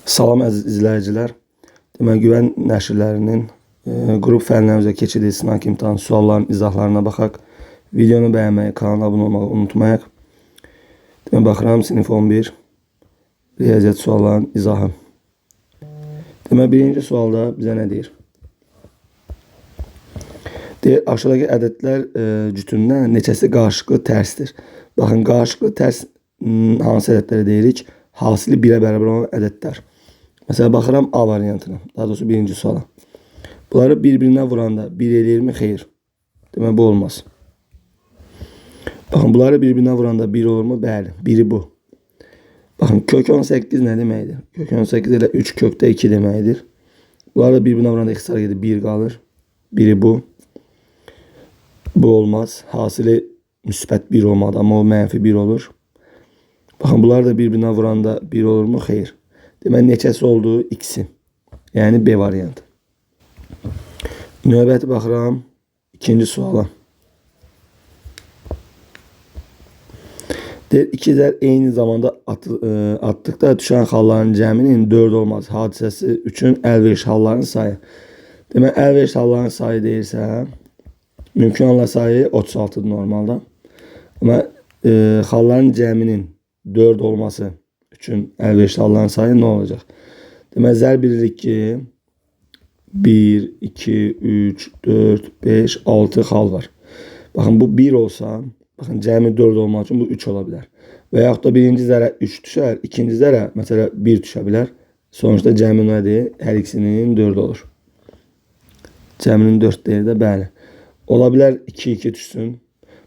Salam əziz izləyicilər. Demək, Güvən nəşrlərinin qrup fənləri üzrə keçirdiyi sınaq imtahan suallarının izahlarına baxaq. Videonu bəyənməyi, kanala abunə olmağı unutmayaq. Demək, baxıram sinif 11 riyaziyyat suallarının izahı. Demək, birinci sualda bizə nə deyir? Deyir, aşağıdakı ədədlər cütündən neçəsi qarşılıqlı tərsdir? Baxın, qarşılıqlı tərs hansı ədədlərə deyirik? Hasili 1-ə bərabər olan ədədlər. Məsələn, baxıram A variantına, daha doğrusu birinci suala. Bunları bir-birinə vuranda 1 eləyirmi? Xeyr. Demək, bu olmaz. Baxın, bunları bir-birinə vuranda 1 olurmu? Bəli, biri bu. Baxın, kök 18 nə deməkdir? Kök 18 elə 3 kökdə 2 deməkdir. Bunları da bir-birinə vuranda ixtisar gedir, 1 qalır. Biri bu. Bu olmaz. Hasili müsbət 1 olmadı, amma o mənfi 1 olur. Baxın, bunlar da bir-birinə vuranda 1 olurmu? Xeyr. Demək, neçəsi oldu? İkisi. Yəni B variantı. Növbəti baxıram ikinci suala. Deyir, iki zər eyni zamanda atdıqda düşən xalların cəminin 4 olması hadisəsi üçün əlverişli halların sayı. Demək, əlverişli halların sayı deyirsə, mümkün hallar sayı 36-dır normalda. Amma xalların cəminin 4 olması üçün əlverişli halların sayı nə olacaq? Demək, zər bilirik ki, 1, 2, 3, 4, 5, 6 xal var. Baxın, bu 1 olsa, baxın, cəmi 4 olmaq üçün bu 3 ola bilər. Və yaxud da birinci zərə 3 düşər, ikinci zərə məsələ 1 düşə bilər. Sonuçda cəmi nədir? Hər ikisinin 4 olur. Cəminin 4 deyir də, bəli. Ola bilər 2, 2 düşsün.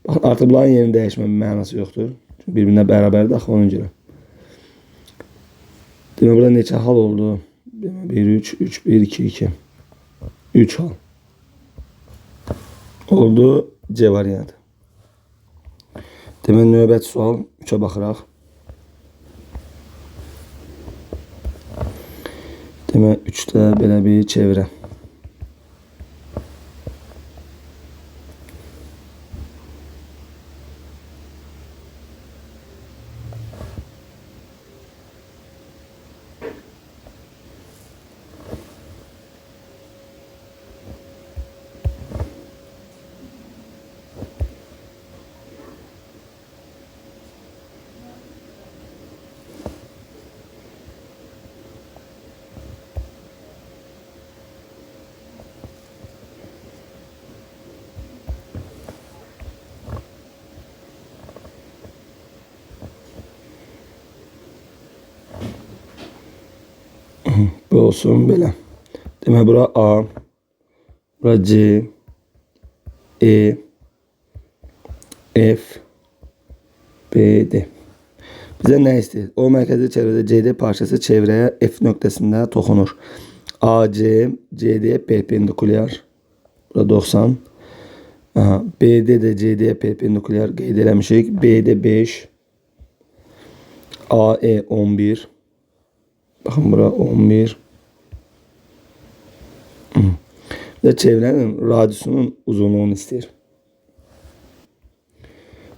Baxın, artıq bunların yerini dəyişməmin mənası yoxdur. Çünki bir-birinə bərabərdir axı onun görə. Demək, burada neçə hal oldu? Demək, 1, 3, 3, 1, 2, 2. 3 hal. Oldu C variantı. Demək, növbəti sual 3-ə baxıraq. Demək, 3-də belə bir çevirə. Bu olsun belə. Demək, bura A, bura C, E, F, B, D. Bizə nə istəyir? O mərkəzi çevrədə CD parçası çevrəyə F nöqtəsində toxunur. AC, CD perpendikulyar. Bura 90. Aha, BD də CD perpendikulyar qeyd eləmişik. BD 5. AE 11. Baxın, bura 11. Bizə çevrənin radiusunun uzunluğunu istəyir.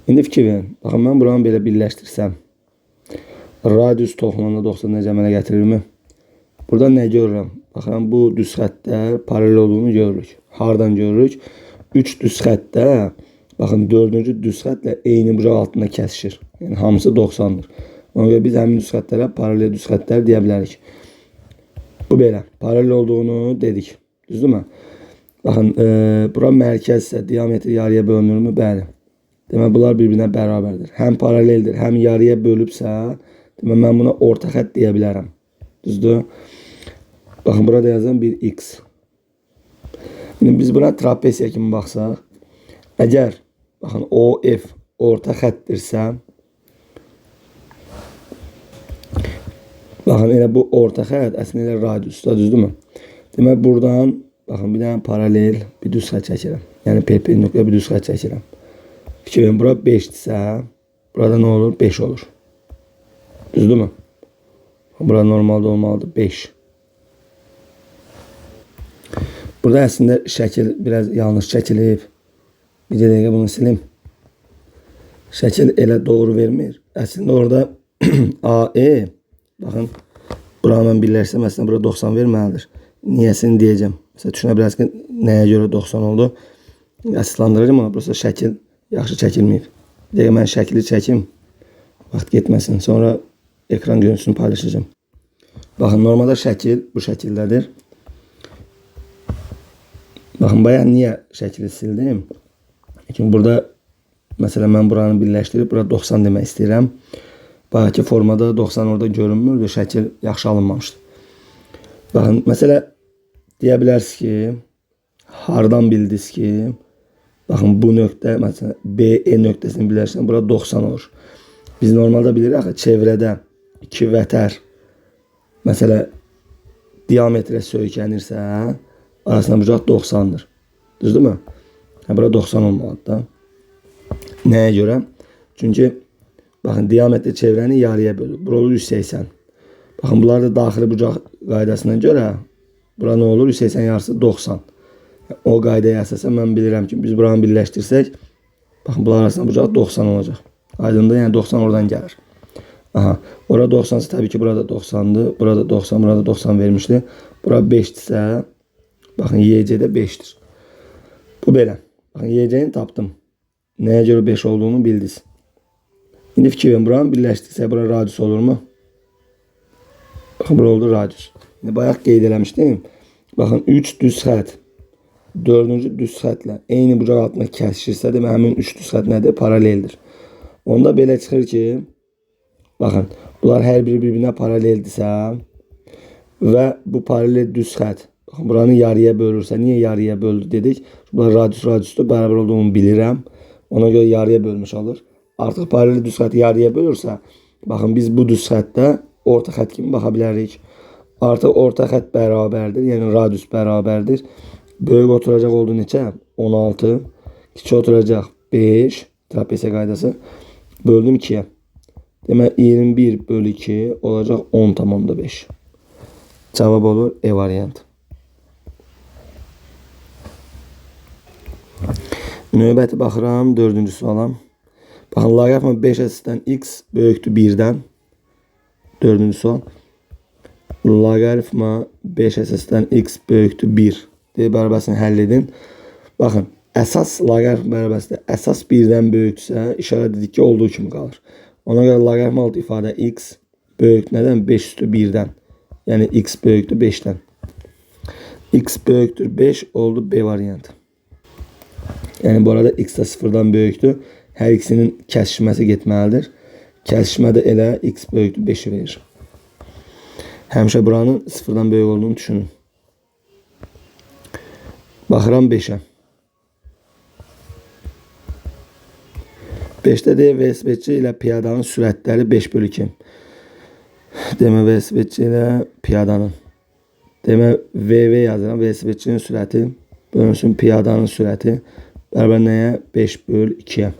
İndi fikir verin. Baxın, mən buranı belə birləşdirsəm, radius toxunanda 90 dərəcə əmələ gətirirmi? Burada nə görürəm? Baxıram, bu düz xəttlər paralel olduğunu görürük. Hardan görürük? 3 düz xəttdə, baxın, 4-cü düz xəttlə eyni bucaq altında kəsişir. Yəni, hamısı 90-dır. Ona görə biz həmin düz xəttlərə paralel düz xəttlər deyə bilərik. Bu belə. Paralel olduğunu dedik. Düzdürmü? Baxın, bura mərkəzsə diametr yarıya bölünürmü? Bəli. Demək, bunlar bir-birinə bərabərdir. Həm paraleldir, həm yarıya bölübsə, demək, mən buna orta xətt deyə bilərəm. Düzdür? Baxın, burada yazıram bir x. İndi biz buna trapesiya kimi baxsaq, əgər, baxın, OF orta xəttdirsə, baxın, elə bu orta xətt əslində elə radiusda, düzdürmü? Demək, buradan, baxın, bir dənə paralel bir düz xətt çəkirəm. Yəni, perpendikulyar bir düz xətt çəkirəm. Fikir verin, bura 5-dirsə, burada nə olur? 5 olur. Düzdürmü? Bura normalda olmalıdır 5. Burada əslində şəkil biraz yanlış çəkilib. Bir dəqiqə bunu silim. Şəkil elə doğru vermir. Əslində orada AE, baxın, Buranı mən birləşsəm, əslində bura 90 verməlidir. Niyəsini deyəcəm. Məsələn, düşünə bilərsiniz ki, nəyə görə 90 oldu? Əsaslandıracağım, amma burası şəkil yaxşı çəkilməyib. Bir dəqiqə mən şəkli çəkim. Vaxt getməsin. Sonra ekran görüntüsünü paylaşacağım. Baxın, normalda şəkil bu şəkildədir. Baxın, bayaq niyə şəkli sildim? Çünki burada, məsələn, mən buranı birləşdirib, bura 90 demək istəyirəm. Bayaqki formada 90 orada görünmürdü, şəkil yaxşı alınmamışdı. Baxın, məsələ deyə bilərsiniz ki, hardan bildiniz ki, baxın, bu nöqtə, məsələn, BE nöqtəsini birləşdirən bura 90 olur. Biz normalda bilirik axı, çevrədə iki vətər, məsələ, diametrə söykənirsə, arasında bucaq 90-dır. Düzdürmü? Yəni, bura 90 olmalıdır da. Nəyə görə? Çünki, baxın, diametr çevrəni yarıya bölür. Bura olur 180. Baxın, bunlar da daxili bucaq qaydasına görə bura nə olur? 180 yarısı 90. O qaydaya əsasən mən bilirəm ki, biz buranı birləşdirsək, baxın, bunlar arasında bucaq 90 olacaq. Aydındır, yəni 90 oradan gəlir. Aha, ora 90-sa təbii ki, burada 90-dır. Burada 90, burada 90 vermişdi. Bura 5-dirsə, baxın, YC-də 5-dir. Bu belə. Baxın, YC-ni tapdım. Nəyə görə 5 olduğunu bildiniz. İndi fikir verin, buranı birləşdirsək, bura radius olurmu? Baxın, bura oldu radius. İndi bayaq qeyd eləmişdim. Baxın, 3 düz xətt, 4-cü düz xəttlə eyni bucaq altında kəsişirsə, demək, həmin 3 düz xətt nədir? Paraleldir. Onda belə çıxır ki, baxın, bunlar hər biri bir-birinə paraleldirsə və bu paralel düz xətt, baxın, buranı yarıya bölürsə, niyə yarıya böldü dedik? Bunlar radius radiusdur, bərabər olduğunu bilirəm. Ona görə yarıya bölmüş olur. Artıq paralel düz xətt yarıya bölürsə, baxın, biz bu düz xəttə orta xətt kimi baxa bilərik. Artıq orta xətt bərabərdir, yəni radius bərabərdir. Böyük oturacaq oldu neçə? 16. Kiçik oturacaq 5. Trapesiya qaydası. Böldüm 2-yə. Demək, 21 bölü 2 olacaq 10,5. Cavab olur E variantı. Növbəti baxıram 4-cü suala. Baxın, loqaritma 5 əsasdan x böyükdür 1-dən. 4-cü sual. Loqaritma 5 əsasdan x böyükdür 1. Deyir, bərabəsini həll edin. Baxın, əsas loqaritma bərabəsində əsas 1-dən böyükdürsə, işarə dedik ki, olduğu kimi qalır. Ona görə loqaritma altı ifadə x böyük nədən? 5 üstü 1-dən. Yəni, x böyükdür 5-dən. X böyükdür 5 oldu B variantı. Yəni, bu arada x də 0-dan böyükdür. Hər ikisinin kəsişməsi getməlidir. Kəsişmədə elə x böyükdür 5-i verir. Həmişə buranın 0-dan böyük olduğunu düşünün. Baxıram 5-ə. 5-də deyir, velosipedçi ilə piyadanın sürətləri 5 bölü 2. Demə, velosipedçi ilə piyadanın. Demə, VV yazıram. Velosipedçinin sürəti bölünsün piyadanın sürəti bərabər nəyə? 5 bölü 2-yə.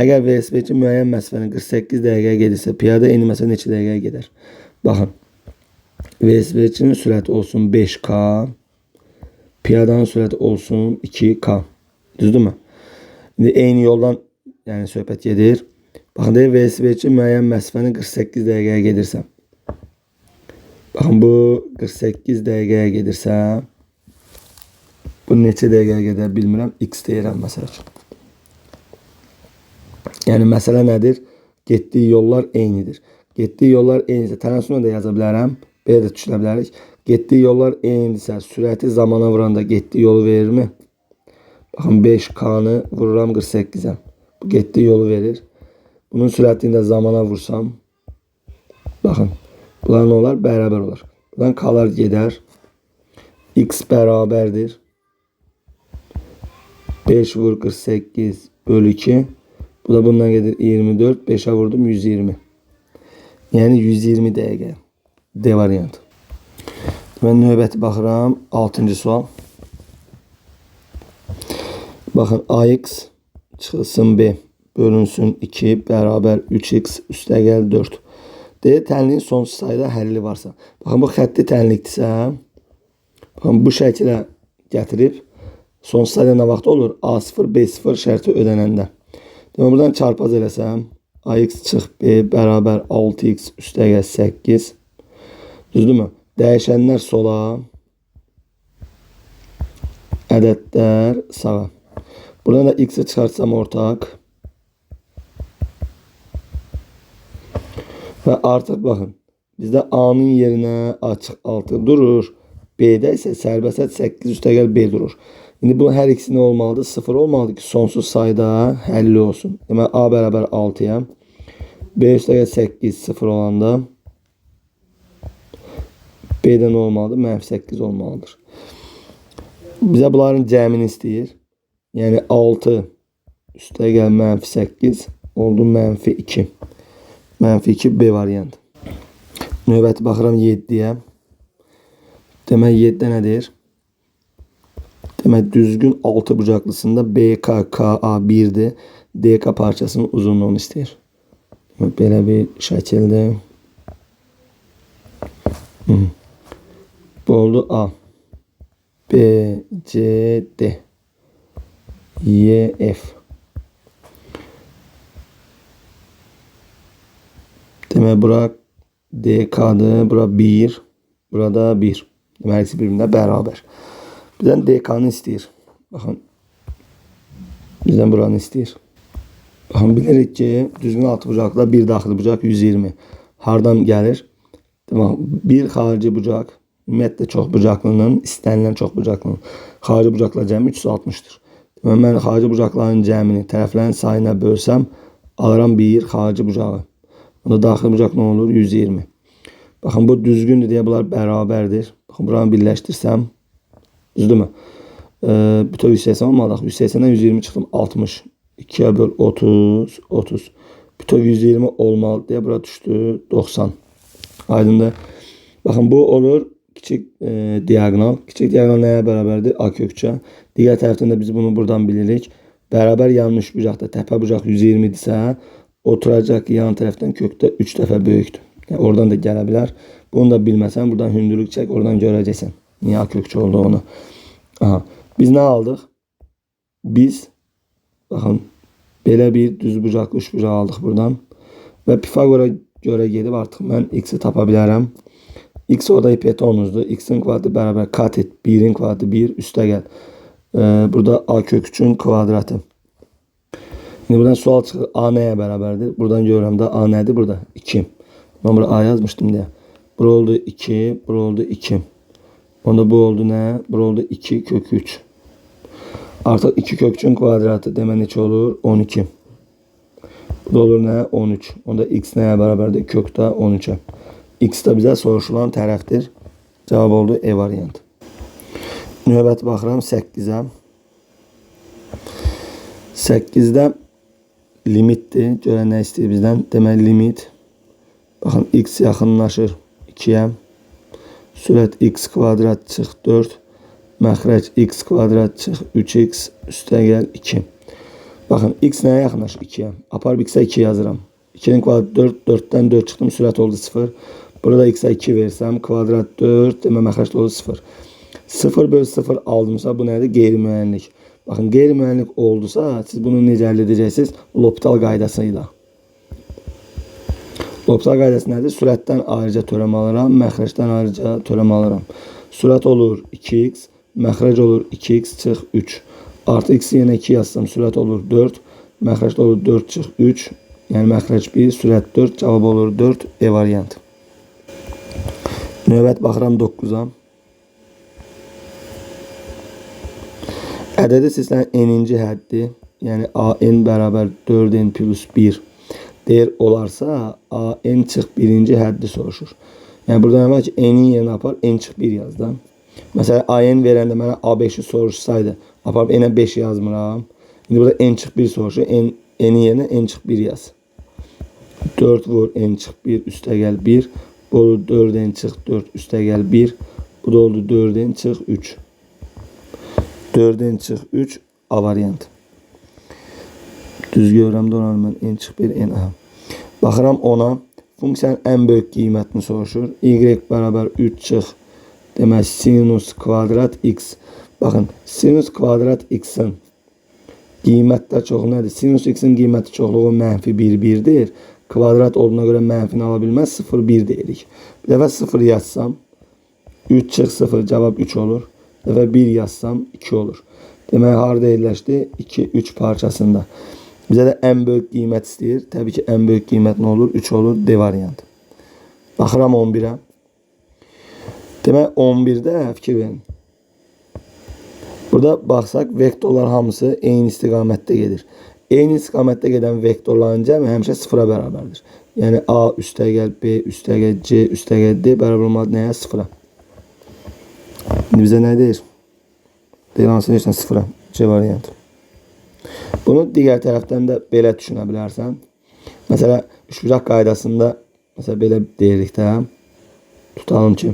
Əgər velosipedçi müəyyən məsafəni 48 dəqiqəyə gedirsə, piyada eyni məsafə neçə dəqiqəyə gedər? Baxın, velosipedçinin sürəti olsun 5K, piyadanın sürəti olsun 2K. Düzdürmü? İndi eyni yoldan yəni söhbət gedir. Baxın, deyir, velosipedçi müəyyən məsafəni 48 dəqiqəyə gedirsə. Baxın, bu 48 dəqiqəyə gedirsə, bu neçə dəqiqəyə gedər bilmirəm. X deyirəm məsəl üçün. Yəni, məsələ nədir? Getdiyi yollar eynidir. Getdiyi yollar eynidirsə, tənəssümlə də yaza bilərəm. Belə də düşünə bilərik. Getdiyi yollar eynidirsə, sürəti zamana vuranda getdiyi yolu verirmi? Baxın, 5K-nı vururam 48-ə. Bu getdiyi yolu verir. Bunun sürətini də zamana vursam, baxın, bunlar nə olar? Bərabər olar. Buradan K-lar gedər. X bərabərdir. 5 vur 48 bölü 2. Bu da bundan gedir 24. 5'e vurdum 120. Yəni 120 dəqiqə. D variantı. Mən növbəti baxıram. 6-cı sual. Baxın, AX çıxılsın B bölünsün 2 bərabər 3x üstəgəl 4. Deyir, tənliyin sonsuz sayda həlli varsa. Baxın, bu xətti tənlikdirsə, baxın, bu şəkilə gətirib sonsuz sayda nə vaxt olur? A0, B0 şərti ödənəndə. Demək, buradan çarpaz eləsəm, AX çıx B bərabər 6x üstəgəl 8. Düzdürmü? Dəyişənlər sola, ədədlər sağa. Buradan da x-i çıxartsam ortaq. Və artıq baxın, bizdə A-nın yerinə A çıx 6 durur. B-də isə sərbəst ət 8 üstəgəl B durur. İndi bu hər ikisi nə olmalıdır? 0 olmalıdır ki, sonsuz sayda həlli olsun. Demək, A bərabər 6-ya. B üstəgəl 8 0 olanda B-də nə olmalıdır? Mənfi 8 olmalıdır. Bizə bunların cəmini istəyir. Yəni 6 üstəgəl mənfi 8 oldu mənfi 2. Mənfi 2 B variantı. Növbəti baxıram 7-yə. Demək 7-də nə deyir? Demək düzgün 6 bucaqlısında BKKA 1-dir. DK parçasının uzunluğunu istəyir. Demək, belə bir şəkildə. Bu oldu A. B, C, D. Y, F. Demək, bura DK-dır, bura 1, burada 1. Demək, ikisi bir-birinə bərabər. Bizdən DK-nı istəyir. Baxın, bizdən buranı istəyir. Baxın, bilirik ki, düzgün altı bucaqda bir daxili bucaq 120. Hardan gəlir? Demək, bir xarici bucaq, ümumiyyətlə çox bucaqlının, istənilən çox bucaqlının xarici bucaqlar cəmi 360-dır. Demək, mən xarici bucaqların cəmini tərəflərin sayına bölsəm, alıram bir xarici bucağı. Onda daxili bucaq nə olur? 120. Baxın, bu düzgündür deyə bunlar bərabərdir. Baxın, buranı birləşdirsəm, düzdürmü? Bütöv 180 olmalı. 180-dən 120 çıxdım, 60. 2-yə böl 30, 30. Bütöv 120 olmalı deyə bura düşdü 90. Aydındır. Baxın, bu olur kiçik diaqonal. Kiçik diaqonal nəyə bərabərdir? A kök 3-ə. Digər tərəfdən də biz bunu buradan bilirik. Bərabər yanlış bucaqda təpə bucaq 120-dirsə, oturacaq yan tərəfdən kökdə 3 dəfə böyükdür. Yəni, oradan da gələ bilər. Bunu da bilməsən, buradan hündürlük çək, oradan görəcəksən niyə A kök 3 olduğunu. Aha. Biz nə aldıq? Biz, baxın, belə bir düz bucaqlı üç bucaq aldıq buradan. Və Pifaqora görə gedib artıq mən x-i tapa bilərəm. X orada hipotenuzdur. X-in kvadratı bərabər katet 1-in kvadratı 1 üstə gəl. Burada A kök 3-ün kvadratı. İndi buradan sual çıxır. A nəyə bərabərdir? Buradan görürəm də A nədir burada? 2. Mən bura A yazmışdım deyə. Bura oldu 2, bura oldu 2. Onda bu oldu nə? Bura oldu 2 kök 3. Artıq 2 kök 3-ün kvadratı demə neçə olur? 12. Bu da olur nə? 13. Onda x nəyə bərabərdir? Kökdə 13-ə. X də bizə soruşulan tərəfdir. Cavab oldu E variantı. Növbəti baxıram 8-ə. 8-də limitdir. Görən nə istəyir bizdən? Demək limit. Baxın, x yaxınlaşır 2-yə. Sürət x kvadrat çıx 4. Məxrəc x kvadrat çıx 3x üstəgəl 2. Baxın, x nəyə yaxınlaşır? 2-yə. Aparıb x-ə 2 yazıram. 2-nin kvadratı 4, 4-dən 4 çıxdım, sürət oldu 0. Burada x-ə 2 versəm, kvadrat 4, demək məxrəc oldu 0. 0 bölü 0 aldımsa, bu nədir? Qeyri-müəyyənlik. Baxın, qeyri-müəyyənlik oldusa, siz bunu necə əldə edəcəksiniz? L'Hopital qaydası ilə. L'Hopital qaydası nədir? Sürətdən ayrıca törəm alıram, məxrəcdən ayrıca törəm alıram. Sürət olur 2x, məxrəc olur 2x çıx 3. Artı x-i yenə 2 yazsam, sürət olur 4, məxrəc olur 4 çıx 3. Yəni məxrəc 1, sürət 4, cavab olur 4, E variantı. Növbət baxıram 9-a. Ədədi seçilən n-inci həddi, yəni AN bərabər 4n plus 1 deyir olarsa, AN çıx birinci həddi soruşur. Yəni burada nə var ki, n-in yerinə apar, n çıx 1 yaz da. Məsələn, AN verəndə mənə A5-i soruşsaydı, aparıb n-ə 5 yazmıram. İndi burada n çıx 1 soruşur, n-in yerinə n çıx 1 yaz. 4 vur, n çıx 1, üstəgəl 1. Bu olur 4n çıx 4, üstəgəl 1. Bu da oldu 4n çıx 3. 4n çıx 3 A variantı. Düz görürəm də oranı mən n çıx 1, n A. Baxıram 10-a. Funksiyanın ən böyük qiymətini soruşur. Y bərabər 3 çıx. Demək sinus kvadrat x. Baxın, sinus kvadrat x-in qiymətlər çoxu nədir? Sinus x-in qiyməti çoxluğu mənfi 1, 1-dir. Kvadrat olduğuna görə mənfini ala bilməz. 0, 1 deyirik. Bir dəfə 0 yazsam 3 çıx 0 cavab 3 olur. Bir dəfə 1 yazsam 2 olur. Demək harada yerləşdi? 2, 3 parçasında. Bizə də ən böyük qiymət istəyir. Təbii ki, ən böyük qiymət nə olur? 3 olur. D variantı. Baxıram 11-ə. Demək 11-də fikir verin. Burada baxsaq vektorlar hamısı eyni istiqamətdə gedir. Eyni istiqamətdə gedən vektorların cəmi həmişə sıfıra bərabərdir. Yəni A üstəgəl B üstəgəl C üstəgəl D bərabər olmalıdır nəyə? Sıfıra. İndi bizə nə deyir? Deyir hansı deyirsən sıfıra. C variantı. Bunu digər tərəfdən də belə düşünə bilərsən. Məsələ üçbucaq qaydasında məsələ belə deyirik də. Tutalım ki,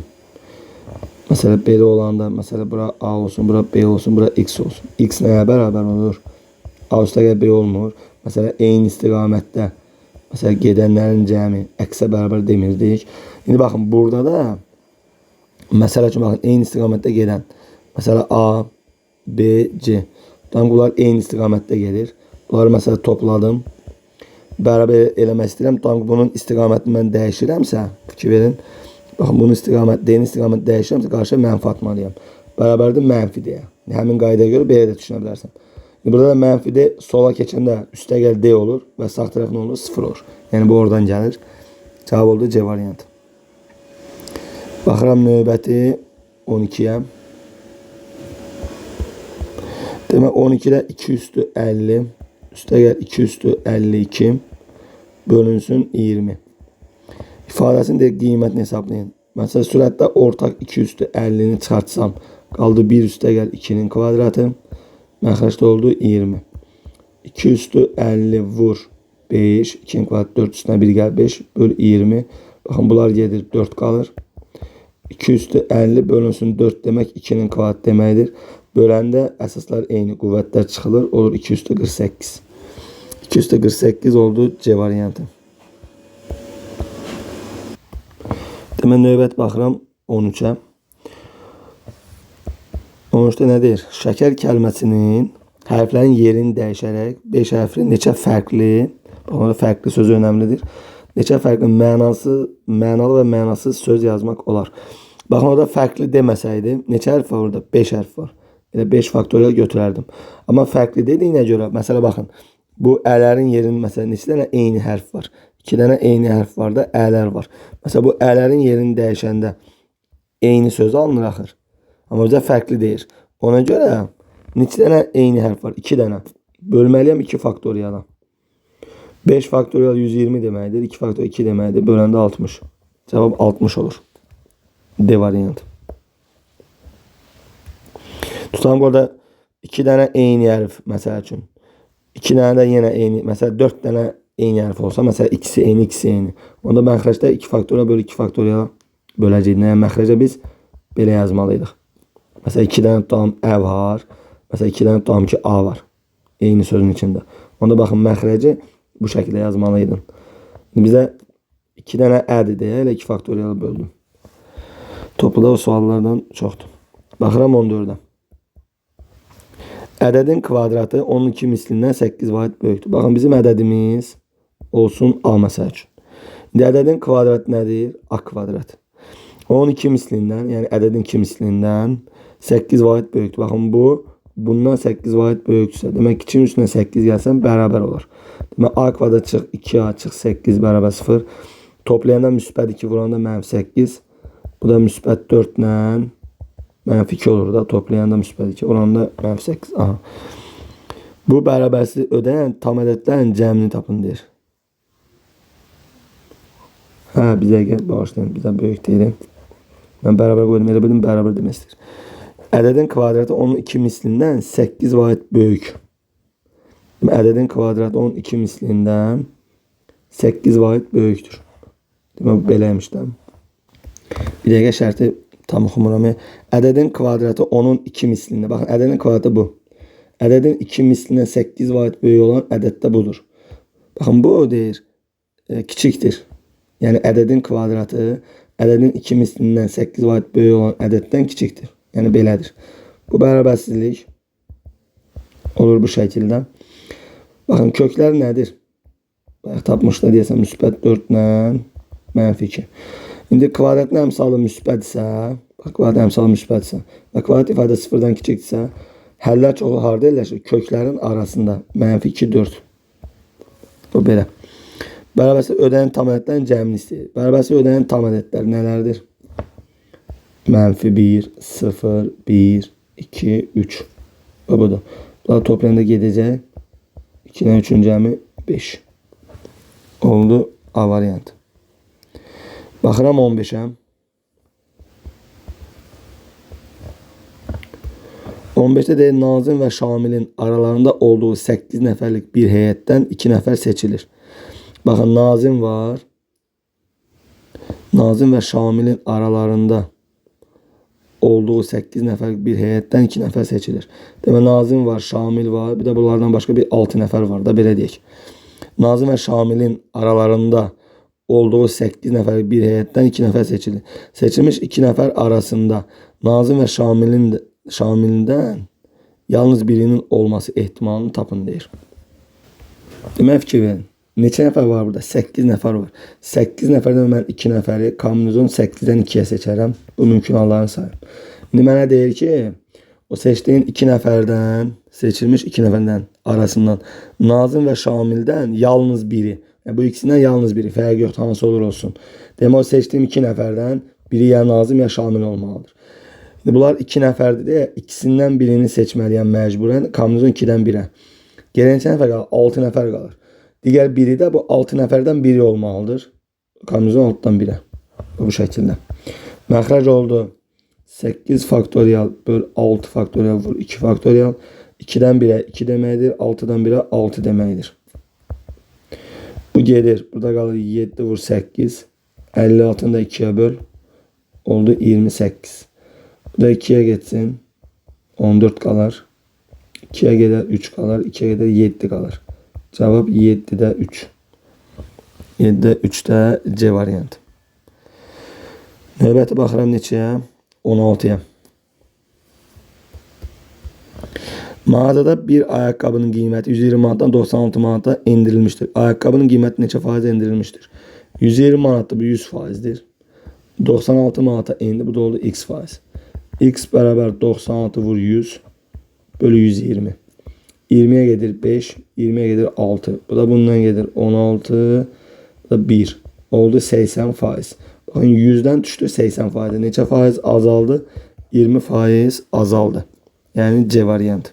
məsələ belə olanda, məsələ bura A olsun, bura B olsun, bura X olsun. X nəyə bərabər olur? A üstəgəl B olmur. Məsələ eyni istiqamətdə məsələ gedənlərin cəmi X-ə bərabər demirdik. İndi baxın burada da məsələ üçün baxın eyni istiqamətdə gedən. Məsələ A, B, C. Tam bunlar eyni istiqamətdə gedir. Bunları məsələ topladım. Bərabər eləmək istəyirəm. Tam bunun istiqamətini mən dəyişirəmsə, fikir verin. Baxın bunun istiqamət, D-nin istiqamətini dəyişirəmsə qarşıya mənfi atmalıyam. Bərabərdir mənfi D-yə. Həmin qaydaya görə belə də düşünə bilərsən. İndi burada da mənfi D sola keçəndə üstəgəl D olur və sağ tərəf nə olur? 0 olur. Yəni bu oradan gəlir. Cavab oldu C variantı. Baxıram növbəti 12-yə. Demək 12-də 2 üstü 50, üstəgəl 2 üstü 52 bölünsün 20. İfadəsinin deyir qiymətini hesablayın. Məsələn, sürətdə ortaq 2 üstü 50-ni çıxartsam, qaldı 1 üstəgəl 2-nin kvadratı. Məxrəcdə oldu 20. 2 üstü 50 vur 5, 2-nin kvadratı 4 üstünə 1 gəl 5 böl 20. Baxın, bunlar gedir 4 qalır. 2 üstü 50 bölünsün 4 demək 2-nin kvadratı deməkdir. Böləndə əsaslar eyni, qüvvətlər çıxılır. Olur 2 üstü 48. 2 üstü 48 oldu C variantı. Demək növbət baxıram 13-ə. 13-də nə deyir? Şəkər kəlməsinin hərflərin yerini dəyişərək 5 hərfli neçə fərqli, bax orada fərqli sözü önəmlidir. Neçə fərqli mənası, mənalı və mənasız söz yazmaq olar. Baxın orada fərqli deməsəydi, neçə hərf var orada? 5 hərf var. Elə 5 faktorial götürərdim. Amma fərqli dediyinə görə, məsələ baxın, bu ələrin yerinin məsələn neçə dənə eyni hərf var? 2 dənə eyni hərf var da ələr var. Məsələn bu ələrin yerini dəyişəndə eyni söz alınır axır. Amma bizə fərqli deyir. Ona görə neçə dənə eyni hərf var? 2 dənə. Bölməliyəm 2 faktoriala. 5 faktorial 120 deməkdir. 2 faktorial 2 deməkdir. Böləndə 60. Cavab 60 olur. D variantı. Tutalım orada 2 dənə eyni hərf məsəl üçün. 2 dənə də yenə eyni, məsələn 4 dənə eyni hərf olsa, məsələn ikisi eyni, ikisi eyni. Onda məxrəcdə 2 faktorial bölü 2 faktorial böləcəyik. Yəni məxrəcə biz belə yazmalıydıq. Məsələn 2 dənə tutalım ə var. Məsələn 2 dənə tutalım ki A var. Eyni sözün içində. Onda baxın məxrəci bu şəkildə yazmalıydın. İndi bizə 2 dənə ədir deyə elə 2 faktorialı böldüm. Topluda o suallardan çoxdur. Baxıram 14-ə. Ədədin kvadratı onun 2 mislindən 8 vahid böyükdür. Baxın bizim ədədimiz olsun A məsəl üçün. İndi ədədin kvadratı nədir? A kvadrat. Onun 2 mislindən, yəni ədədin 2 mislindən 8 vahid böyükdür. Baxın bu bundan 8 vahid böyükdürsə, demək 2-nin üstünə 8 gəlsən bərabər olar. Demək A kvadrat çıx 2A çıx 8 bərabər 0. Toplayanda müsbət 2 vuranda mənfi 8. Bu da müsbət 4 ilə mənfi 2 olur da. Toplayanda müsbət 2 vuranda mənfi 8. Aha. Bu bərabərsizlik ödəyən tam ədədlərin cəmini tapın deyir. Hə, bizə gəl, bağışlayın, bizə böyük deyil. Mən bərabər qoydum, elə bildim bərabər demək istəyir. Ədədin kvadratı onun 2 mislindən 8 vahid böyük. Demək, ədədin kvadratı onun 2 mislindən 8 vahid böyükdür. Demək, bu beləymiş də. Bir dəqiqə şərti tam oxumuram. Ədədin kvadratı onun 2 mislində. Baxın, ədədin kvadratı bu. Ədədin 2 mislindən 8 vahid böyük olan ədəd də budur. Baxın, bu deyir, kiçikdir. Yəni, ədədin kvadratı ədədin 2 mislindən 8 vahid böyük olan ədəddən kiçikdir. Yəni, belədir. Bu bərabərsizlik olur bu şəkildə. Baxın, köklər nədir? Bayaq tapmışda deyəsən müsbət 4 ilə mənfi 2. İndi kvadratın əmsalı müsbətsə, bax kvadrat əmsalı müsbətsə və kvadrat ifadə sıfırdan kiçikdirsə, həllər çoxu harda yerləşir? Köklərin arasında. Mənfi 2, 4. Bu belə. Bərabərsiz ödənən tam ədədlərin cəmini istəyir. Bərabərsiz ödənən tam ədədlər nələrdir? Mənfi 1, 0, 1, 2, 3. Və budur. Bunlar toplayanda gedəcək. 2 ilə 3-ün cəmi 5. Oldu A variantı. Baxıram 15-ə. 15-də deyir, Nazim və Şamilin aralarında olduğu 8 nəfərlik bir heyətdən 2 nəfər seçilir. Baxın, Nazim var. Nazim və Şamilin aralarında olduğu 8 nəfərlik bir heyətdən 2 nəfər seçilir. Demək, Nazim var, Şamil var. Bir də bunlardan başqa bir 6 nəfər var da, belə deyək. Nazim və Şamilin aralarında olduğu 8 nəfərlik bir heyətdən 2 nəfər seçilir. Seçilmiş 2 nəfər arasında Nazim və Şamildən yalnız birinin olması ehtimalını tapın deyir. Demək, fikir verin. Neçə nəfər var burada? 8 nəfər var. 8 nəfərdən mən 2 nəfəri kombinizon 8-dən 2-yə seçərəm. Bu mümkün halların sayı. İndi mənə deyir ki, o seçdiyin 2 nəfərdən, seçilmiş 2 nəfərdən arasından Nazim və Şamildən yalnız biri. Yəni, bu ikisindən yalnız biri. Fərqi yoxdur, hansı olur olsun. Demək, o seçdiyim 2 nəfərdən biri ya Nazim ya Şamil olmalıdır. İndi bunlar 2 nəfərdir deyə ikisindən birini seçməliyəm məcburən. Kombinizon 2-dən 1-ə. Gələn neçə nəfər qalır? 6 nəfər qalır. Digər biri də bu 6 nəfərdən biri olmalıdır. Kombinizon 6-dan 1-ə. Bu şəkildə. Məxrəc oldu 8 faktorial böl 6 faktorial vur 2 faktorial. 2-dən 1-ə 2 deməkdir. 6-dan 1-ə 6 deməkdir. Bu gedir. Burada qalır 7 vur 8. 56-nı da 2-yə böl. Oldu 28. Bu da 2-yə getsin. 14 qalar. 2-yə gedər 3 qalar. 2-yə gedər 7 qalar. Cavab 7-də 3. 7-də 3-də C variantı. Növbəti baxıram neçəyə? 16-ya. Mağazada bir ayaqqabının qiyməti 120 manatdan 96 manata endirilmişdir. Ayaqqabının qiyməti neçə faiz endirilmişdir? 120 manatdır, bu 100 faizdir. 96 manata endi, bu da oldu x faiz. X bərabər 96 vur 100 bölü 120. 20'ye gedir 5, 20'ye gedir 6. Bu da bundan gedir 16, bu da 1. Oldu 80 faiz. Baxın 100-dən düşdü 80 faizə. Neçə faiz azaldı? 20 faiz azaldı. Yəni C variantı.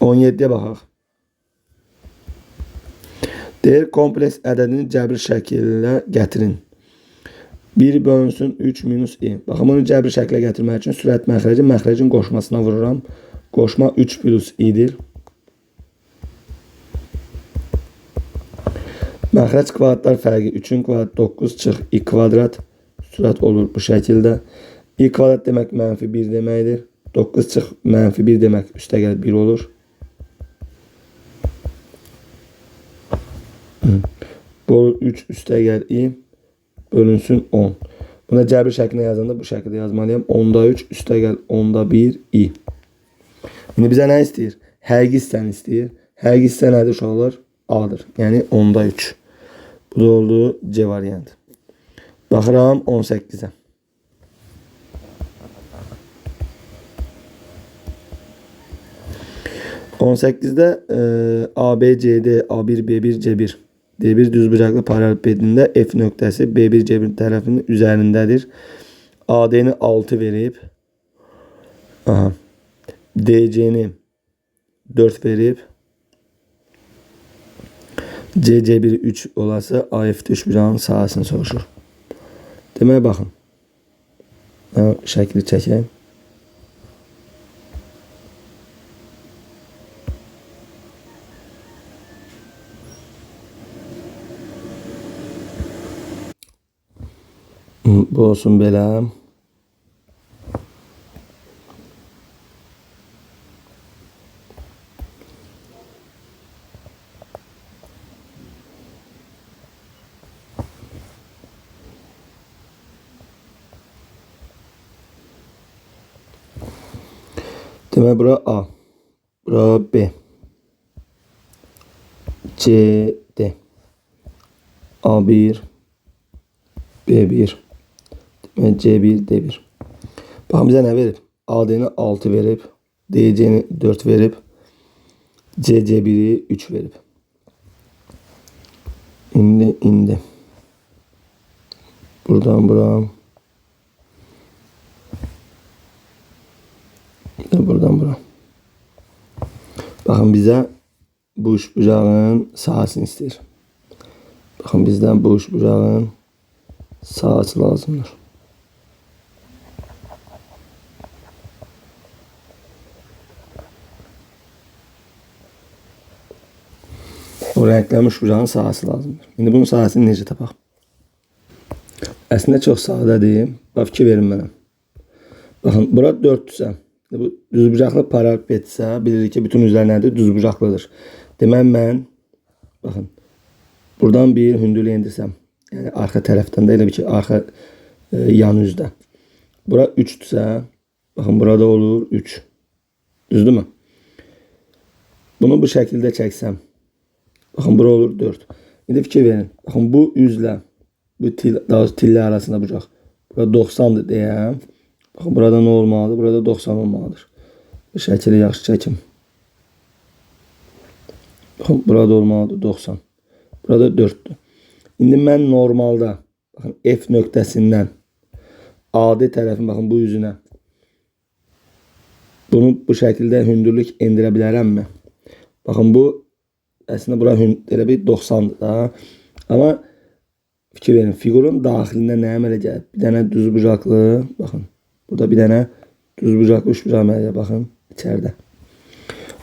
17-yə baxaq. Deyir, kompleks ədədini cəbir şəklinə gətirin. 1 bölünsün 3 minus i. Baxın, bunu cəbir şəklə gətirmək üçün sürət məxrəci məxrəcin qoşmasına vururam. Qoşma 3 plus i-dir. Məxrəc kvadratlar fərqi 3-ün kvadrat 9 çıx i kvadrat sürət olur bu şəkildə. I kvadrat demək mənfi 1 deməkdir. 9 çıx mənfi 1 demək üstə gəl 1 olur. Bu olur 3 üstə gəl i bölünsün 10. Buna cəbir şəklində yazanda bu şəkildə yazmalıyam. 10-da 3 üstə gəl 10-da 1 i. İndi bizə nə istəyir? Həqiqi hissəni istəyir. Həqiqi hissə nədir uşaqlar? A-dır. Yəni 10-da 3. Bu da oldu C variantı. Baxıram 18-ə. 18-də A, B, C, D, A1, B1, C1. D1 düzbucaqlı paralelipedində F nöqtəsi B1, C1 tərəfinin üzərindədir. AD-ni 6 verib. Aha. DC-ni 4 verib. CC1 3 olası AF üçbucağın sahəsini soruşur. Demək, baxın. Mən şəkli çəkəyim. Bu olsun belə. Demək, bura A, bura B, C, D. A1, B1, demək C1, D1. Baxın, bizə nə verib? AD-ni 6 verib, DC-ni 4 verib, CC1-i 3 verib. İndi. Buradan bura. Buradan bura. Baxın, bizə bu üçbucağın sahəsini istəyir. Baxın, bizdən bu üçbucağın sahəsi lazımdır. O rənglənmiş bucağın sahəsi lazımdır. İndi bunun sahəsini necə tapaq? Əslində çox sadədir. Bax, fikir verin mənə. Baxın, bura 4-dürsə, bu düzbucaqlı paralelpetsə, bilirik ki, bütün üzlər nədir? Düzbucaqlıdır. Demək, mən, baxın, buradan bir hündürlük endirsəm, yəni arxa tərəfdən də elə bir ki, arxa yan üzdə. Bura 3-dürsə, baxın, burada olur 3. Düzdürmü? Bunu bu şəkildə çəksəm, baxın, bura olur 4. İndi fikir verin. Baxın, bu üzlə, bu daha tillə arasında bucaq. Bura 90-dır deyəm. Baxın, burada nə olmalıdır? Burada 90 olmalıdır. Bu şəkili yaxşı çəkim. Baxın, burada olmalıdır 90. Burada 4-dür. İndi mən normalda, baxın, F nöqtəsindən AD tərəfin, baxın, bu üzünə bunu bu şəkildə hündürlük endirə bilərəmmi? Baxın, bu əslində bura elə bir 90-dır da. Amma fikir verin, figurun daxilində nə əmələ gəlib? Bir dənə düzbucaqlı, baxın, burada bir dənə düzbucaqlı üçbucaq əmələ gəlib, baxın, içəridə.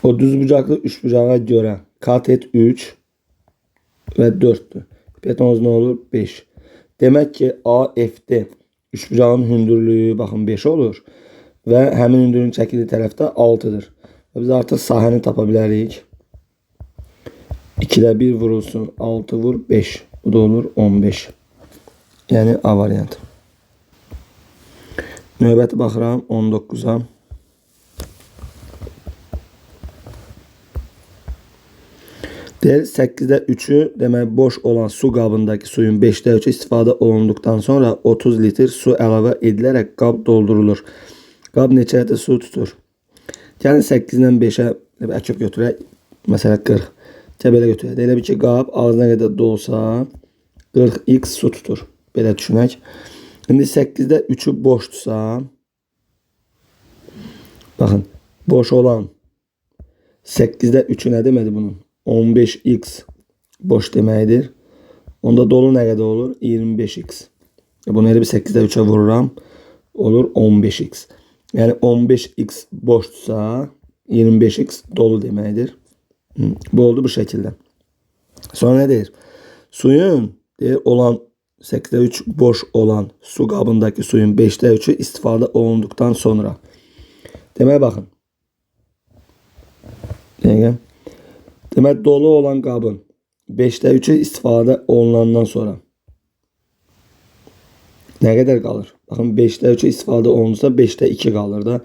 O düzbucaqlı üçbucağa görə katet 3 və 4-dür. Hipotenuz nə olur? 5. Demək ki, AFD üçbucağın hündürlüyü, baxın, 5 olur və həmin hündürlüyün çəkildiyi tərəfdə 6-dır. Və biz artıq sahəni tapa bilərik. 2-də 1 vurulsun, 6 vur 5. Bu da olur 15. Yəni A variantı. Növbəti baxıram 19-a. Deyir 8-də 3-ü, demək boş olan su qabındakı suyun 5-də 3-ü istifadə olunduqdan sonra 30 litr su əlavə edilərək qab doldurulur. Qab neçə litr su tutur? Gəlin 8-dən 5-ə əkib götürək. Məsələn 40. Gəl belə götürək. Elə bir ki, qab ağzına qədər dolsa 40x su tutur. Belə düşünək. İndi 8-də 3-ü boşdursa, baxın, boş olan 8-də 3-ü nə deməkdir bunun? 15x boş deməkdir. Onda dolu nə qədər olur? 25x. Bunu elə bir 8-də 3-ə vururam. Olur 15x. Yəni 15x boşdursa 25x dolu deməkdir. Bu oldu bu şəkildə. Sonra nə deyir? Suyun deyir, olan 8-də 3 boş olan su qabındakı suyun 5-də 3-ü istifadə olunduqdan sonra. Demək, baxın. Demək, dolu olan qabın 5-də 3-ü istifadə olunandan sonra nə qədər qalır? Baxın, 5-də 3-ü istifadə olunursa 5-də 2 qalır da.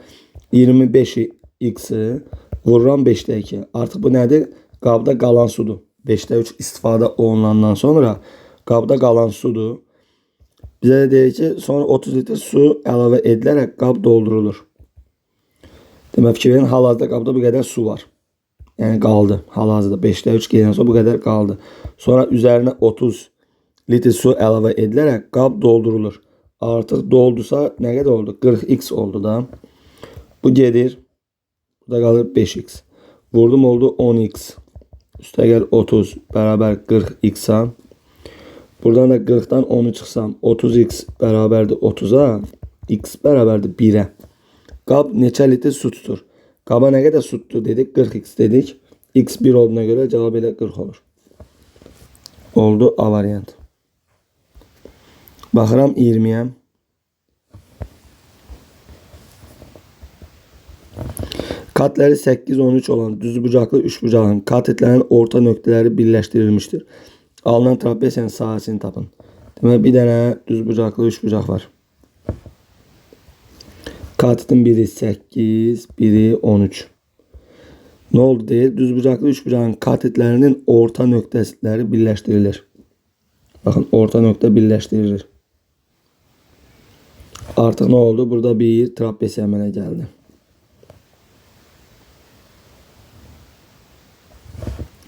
25x-i vururam 5-də 2. Artıq bu nədir? Qabda qalan sudur. 5-də 3 istifadə olunandan sonra qabda qalan sudur. Bizə də deyir ki, sonra 30 litr su əlavə edilərək qab doldurulur. Demək, fikir verin, hal-hazırda qabda bu qədər su var. Yəni qaldı. Hal-hazırda 5-də 3 gedəndən sonra bu qədər qaldı. Sonra üzərinə 30 litr su əlavə edilərək qab doldurulur. Artıq doldusa nə qədər oldu? 40x oldu da. Bu gedir. Burada qalır 5x. Vurdum oldu 10x. Üstəgəl 30 bərabər 40x-a. Buradan da 40-dan 10-u çıxsam 30x bərabərdir 30-a. X bərabərdir 1-ə. Qab neçə litr su tutur? Qaba nə qədər su tutur dedik? 40x dedik. X 1 olduğuna görə cavab elə 40 olur. Oldu A variantı. Baxıram 20-yə. Katləri 8-13 olan düzbucaqlı üçbucağın katetlərinin orta nöqtələri birləşdirilmişdir. Alınan trapesiyanın sahəsini tapın. Demək, bir dənə düzbucaqlı üçbucaq var. Katetin biri 8, biri 13. Nə oldu deyir? Düzbucaqlı üçbucağın katetlərinin orta nöqtələri birləşdirilir. Baxın, orta nöqtə birləşdirir. Artıq nə oldu? Burada bir trapesiya əmələ gəldi.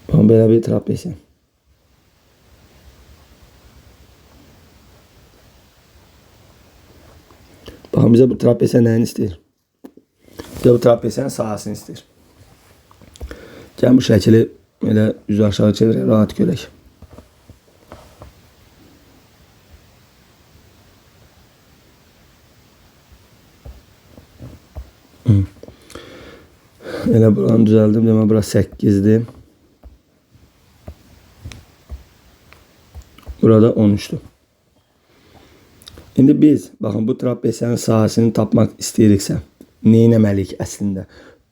Baxın, belə bir trapesiya. Baxın, bizə bu trapesiya nəyini istəyir? Bizə bu trapesiyanın sahəsini istəyir. Gəlin bu şəkili elə üzü aşağı çevirək, rahat görək. Elə buranı düzəldim. Demək, bura 8-dir. Burada 13-dür. İndi biz, baxın, bu trapesiyanın sahəsini tapmaq istəyiriksə, nə etməliyik əslində?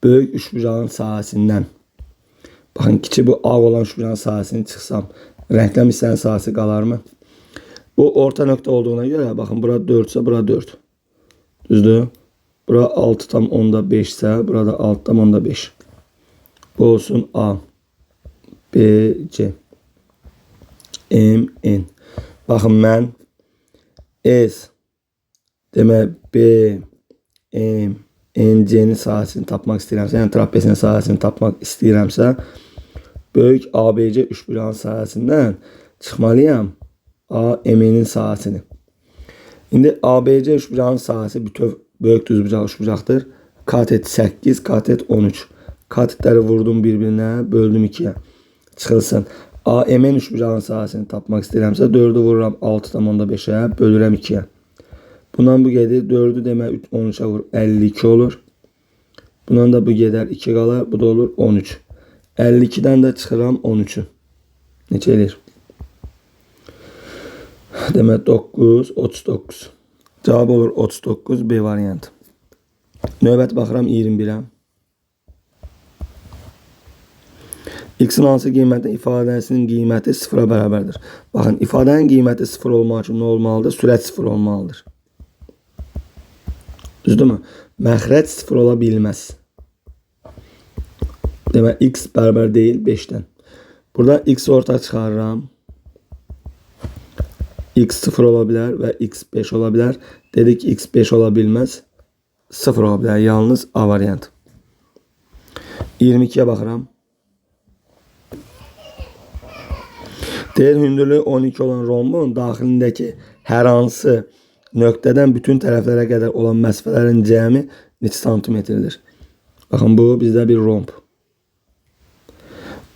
Böyük üçbucağın sahəsindən, baxın, kiçik bu ağ olan üçbucağın sahəsini çıxsam, rəngləm hissənin sahəsi qalarmı? Bu orta nöqtə olduğuna görə, baxın, bura 4-sə, bura 4. Düzdür? Bura 6,5 isə, burada 6,5. Bu olsun A, B, C, M, N. Baxın, mən S, demək B, M, N, C-nin sahəsini tapmaq istəyirəmsə, yəni trapesiyanın sahəsini tapmaq istəyirəmsə, böyük ABC üçbucağın sahəsindən çıxmalıyam A, M-nin sahəsini. İndi ABC üçbucağın sahəsi bütöv böyük düzbucaq üçbucaqdır. Katet 8, katet 13. Katetləri vurdum bir-birinə, böldüm 2-yə. Çıxılsın. AMN üçbucağın sahəsini tapmaq istəyirəmsə, 4-ü vururam 6,5-ə, bölürəm 2-yə. Bundan bu gedir, 4-ü demək 13-ə vur, 52 olur. Bundan da bu gedər, 2 qalar, bu da olur 13. 52-dən də çıxıram 13-ü. Neçə eləyir? Demək 9, 39. Cavab olur 39, B variantı. Növbəti baxıram 21-ə. X-in hansı qiyməti ifadəsinin qiyməti 0-a bərabərdir. Baxın, ifadənin qiyməti 0 olmaq üçün nə olmalıdır? Sürət 0 olmalıdır. Düzdürmü? Məxrəc 0 ola bilməz. Demək, X bərabər deyil 5-dən. Burada X orta çıxarıram. X 0 ola bilər və X 5 ola bilər. Dedik X 5 ola bilməz. 0 ola bilər. Yalnız A variantı. 22-yə baxıram. Deyir, hündürlüyü 12 olan rombun daxilindəki hər hansı nöqtədən bütün tərəflərə qədər olan məsafələrin cəmi neçə santimetrdir? Baxın, bu bizdə bir romb.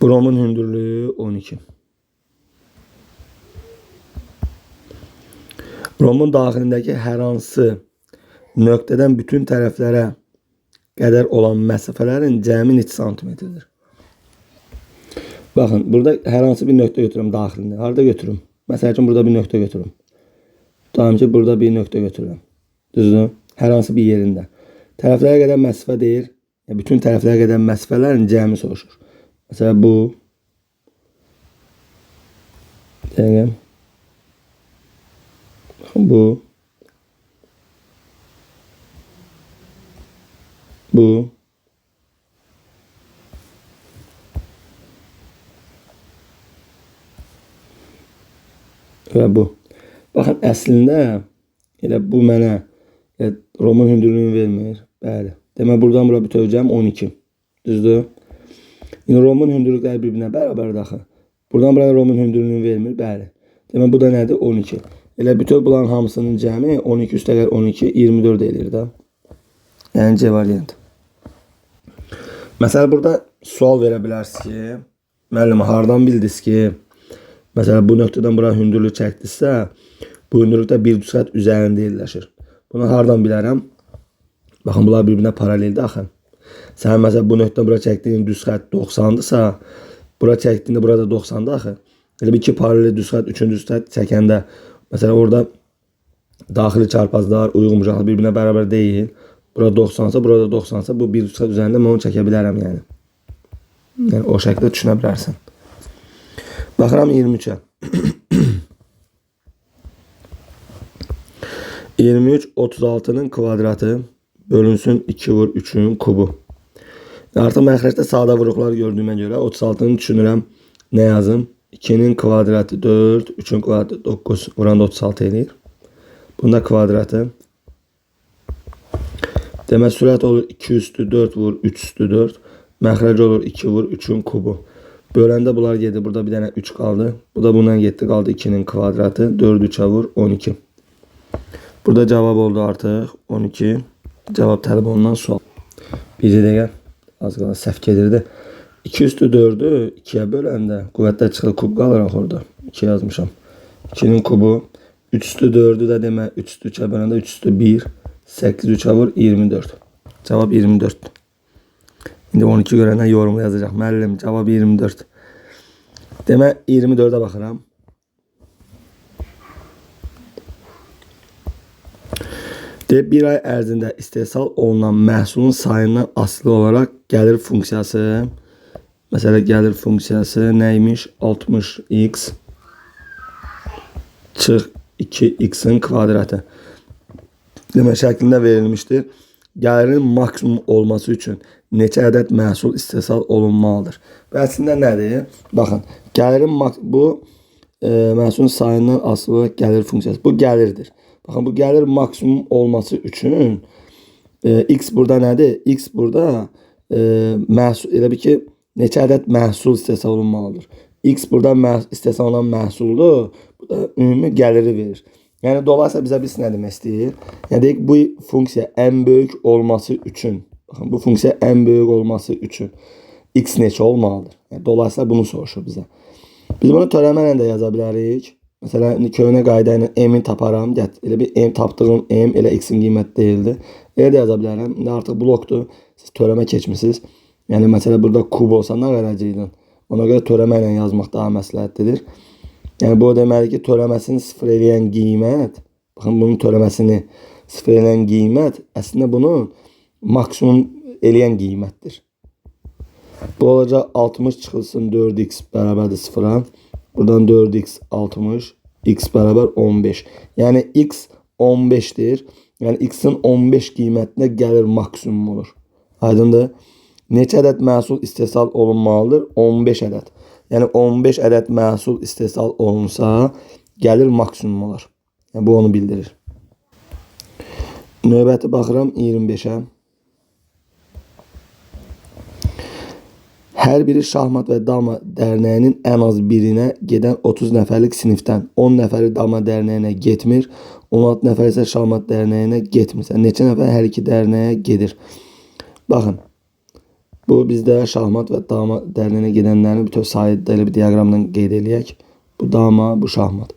Bu rombun hündürlüyü 12. Rombun daxilindəki hər hansı nöqtədən bütün tərəflərə qədər olan məsafələrin cəmi neçə santimetrdir? Baxın, burada hər hansı bir nöqtə götürürüm daxilində. Harada götürürüm? Məsəl üçün, burada bir nöqtə götürürüm. Tutalım ki, burada bir nöqtə götürürəm. Düzdür? Hər hansı bir yerində. Tərəflərə qədər məsafə deyir. Yəni, bütün tərəflərə qədər məsafələrin cəmi soruşur. Məsələn, bu. Dəqiqə. Baxın, bu. Bu. Və bu. Baxın, əslində elə bu mənə elə rombun hündürlüyünü vermir. Bəli. Demək, buradan bura bütöv cəm 12. Düzdür? İndi rombun hündürlükləri bir-birinə bərabərdir axı. Buradan bura rombun hündürlüyünü vermir. Bəli. Demək, bu da nədir? 12. Elə bütöv bunların hamısının cəmi 12 üstəgəl 12, 24 eləyir də. Yəni, C variantı. Məsələn, burada sual verə bilərsiniz ki, müəllim, hardan bildiniz ki, məsələn, bu nöqtədən bura hündürlük çəkdinizsə, bu hündürlükdə bir düz xətt üzərində yerləşir. Bunu hardan bilərəm? Baxın, bunlar bir-birinə paraleldir axı. Sən məsələn, bu nöqtədən bura çəkdiyin düz xətt 90-dırsa, bura çəkdiyində burada 90-dır axı. Elə bir iki paralel düz xətt, üçüncü düz xətt çəkəndə, məsələn, orada daxili çarpazlar, uyğun bucaqlar bir-birinə bərabər deyil. Bura 90-sa, burada 90-sa, bu bir düz xətt üzərində mən onu çəkə bilərəm. Yəni, o şəkildə düşünə bilərsən. Baxıram 23-ə. 23, 36-nın kvadratı bölünsün 2 vur 3-ün kubu. Artıq məxrəcdə sadə vuruqlar gördüyümə görə 36-nı düşünürəm. Nə yazım? 2-nin kvadratı 4, 3-ün kvadratı 9. Vuranda 36 eləyir. Bunda kvadratı. Demək sürət olur 2 üstü 4 vur 3 üstü 4. Məxrəc olur 2 vur 3-ün kubu. Böləndə bunlar gedir. Burada bir dənə 3 qaldı. Bu da bundan getdi. Qaldı 2-nin kvadratı. 4 3-ə vur 12. Burada cavab oldu artıq 12. Cavab tələb olunan sual. Bir dəqiqə. Az qala səhv gedirdi. 2 üstü 4-ü 2-yə böləndə qüvvətdə çıxır kub qalır axı orada. 2 yazmışam. 2-nin kubu. 3 üstü 4-ü də demək 3 üstü 3-ə böləndə 3 üstü 1. 8 3-ə vur 24. Cavab 24. İndi 12 görəndən yorumlu yazacaq. Müəllim cavab 24. Demək 24-ə baxıram. Deyir, bir ay ərzində istehsal olunan məhsulun sayından asılı olaraq gəlir funksiyası. Məsələ gəlir funksiyası nə imiş? 60x çıx 2x-in kvadratı. Demək şəklində verilmişdir. Gəlirin maksimum olması üçün neçə ədəd məhsul istehsal olunmalıdır? Və əslində nədir? Baxın, gəlirin bu məhsulun sayından asılı olaraq gəlir funksiyası. Bu gəlirdir. Baxın, bu gəlir maksimum olması üçün x burada nədir? X burada məhsul, elə bil ki, neçə ədəd məhsul istehsal olunmalıdır. X burada istehsal olunan məhsuldur. Bu da ümumi gəliri verir. Yəni dolayısıyla bizə biz nə demək istəyir? Yəni deyək bu funksiya ən böyük olması üçün, baxın bu funksiya ən böyük olması üçün x neçə olmalıdır? Yəni dolayısıyla bunu soruşur bizə. Biz bunu törəmə ilə də yaza bilərik. Məsələn, köhnə qayda ilə m-i taparam. Elə bir m tapdığım m elə x-in qiyməti deyildi. Elə də yaza bilərəm. İndi artıq blokdur. Siz törəmə keçmisiniz. Yəni məsələ burada kub olsa nə verəcəkdin? Ona görə törəmə ilə yazmaq daha məsləhətlidir. Yəni bu o deməlidir ki, törəməsini sıfır eləyən qiymət, baxın bunun törəməsini sıfır eləyən qiymət əslində bunun maksimum eləyən qiymətdir. Bu olacaq 60 çıxılsın 4x bərabərdir 0-a. Buradan 4x 60, x bərabər 15. Yəni x 15-dir. Yəni x-in 15 qiymətinə gəlir maksimum olur. Aydındır? Neçə ədəd məhsul istehsal olunmalıdır? 15 ədəd. Yəni 15 ədəd məhsul istehsal olunsa, gəlir maksimum olar. Yəni, bu onu bildirir. Növbəti baxıram 25-ə. Hər biri Şahmat və Dama dərnəyinin ən az birinə gedən 30 nəfərlik sinifdən 10 nəfəri Dama dərnəyinə getmir, 16 nəfər isə Şahmat dərnəyinə getmir. Yəni, neçə nəfər hər iki dərnəyə gedir? Baxın. Bu bizdə Şahmat və Dama dərnəyinə gedənlərin bütöv sayı da elə bir diaqramdan qeyd eləyək. Bu dama, bu şahmat.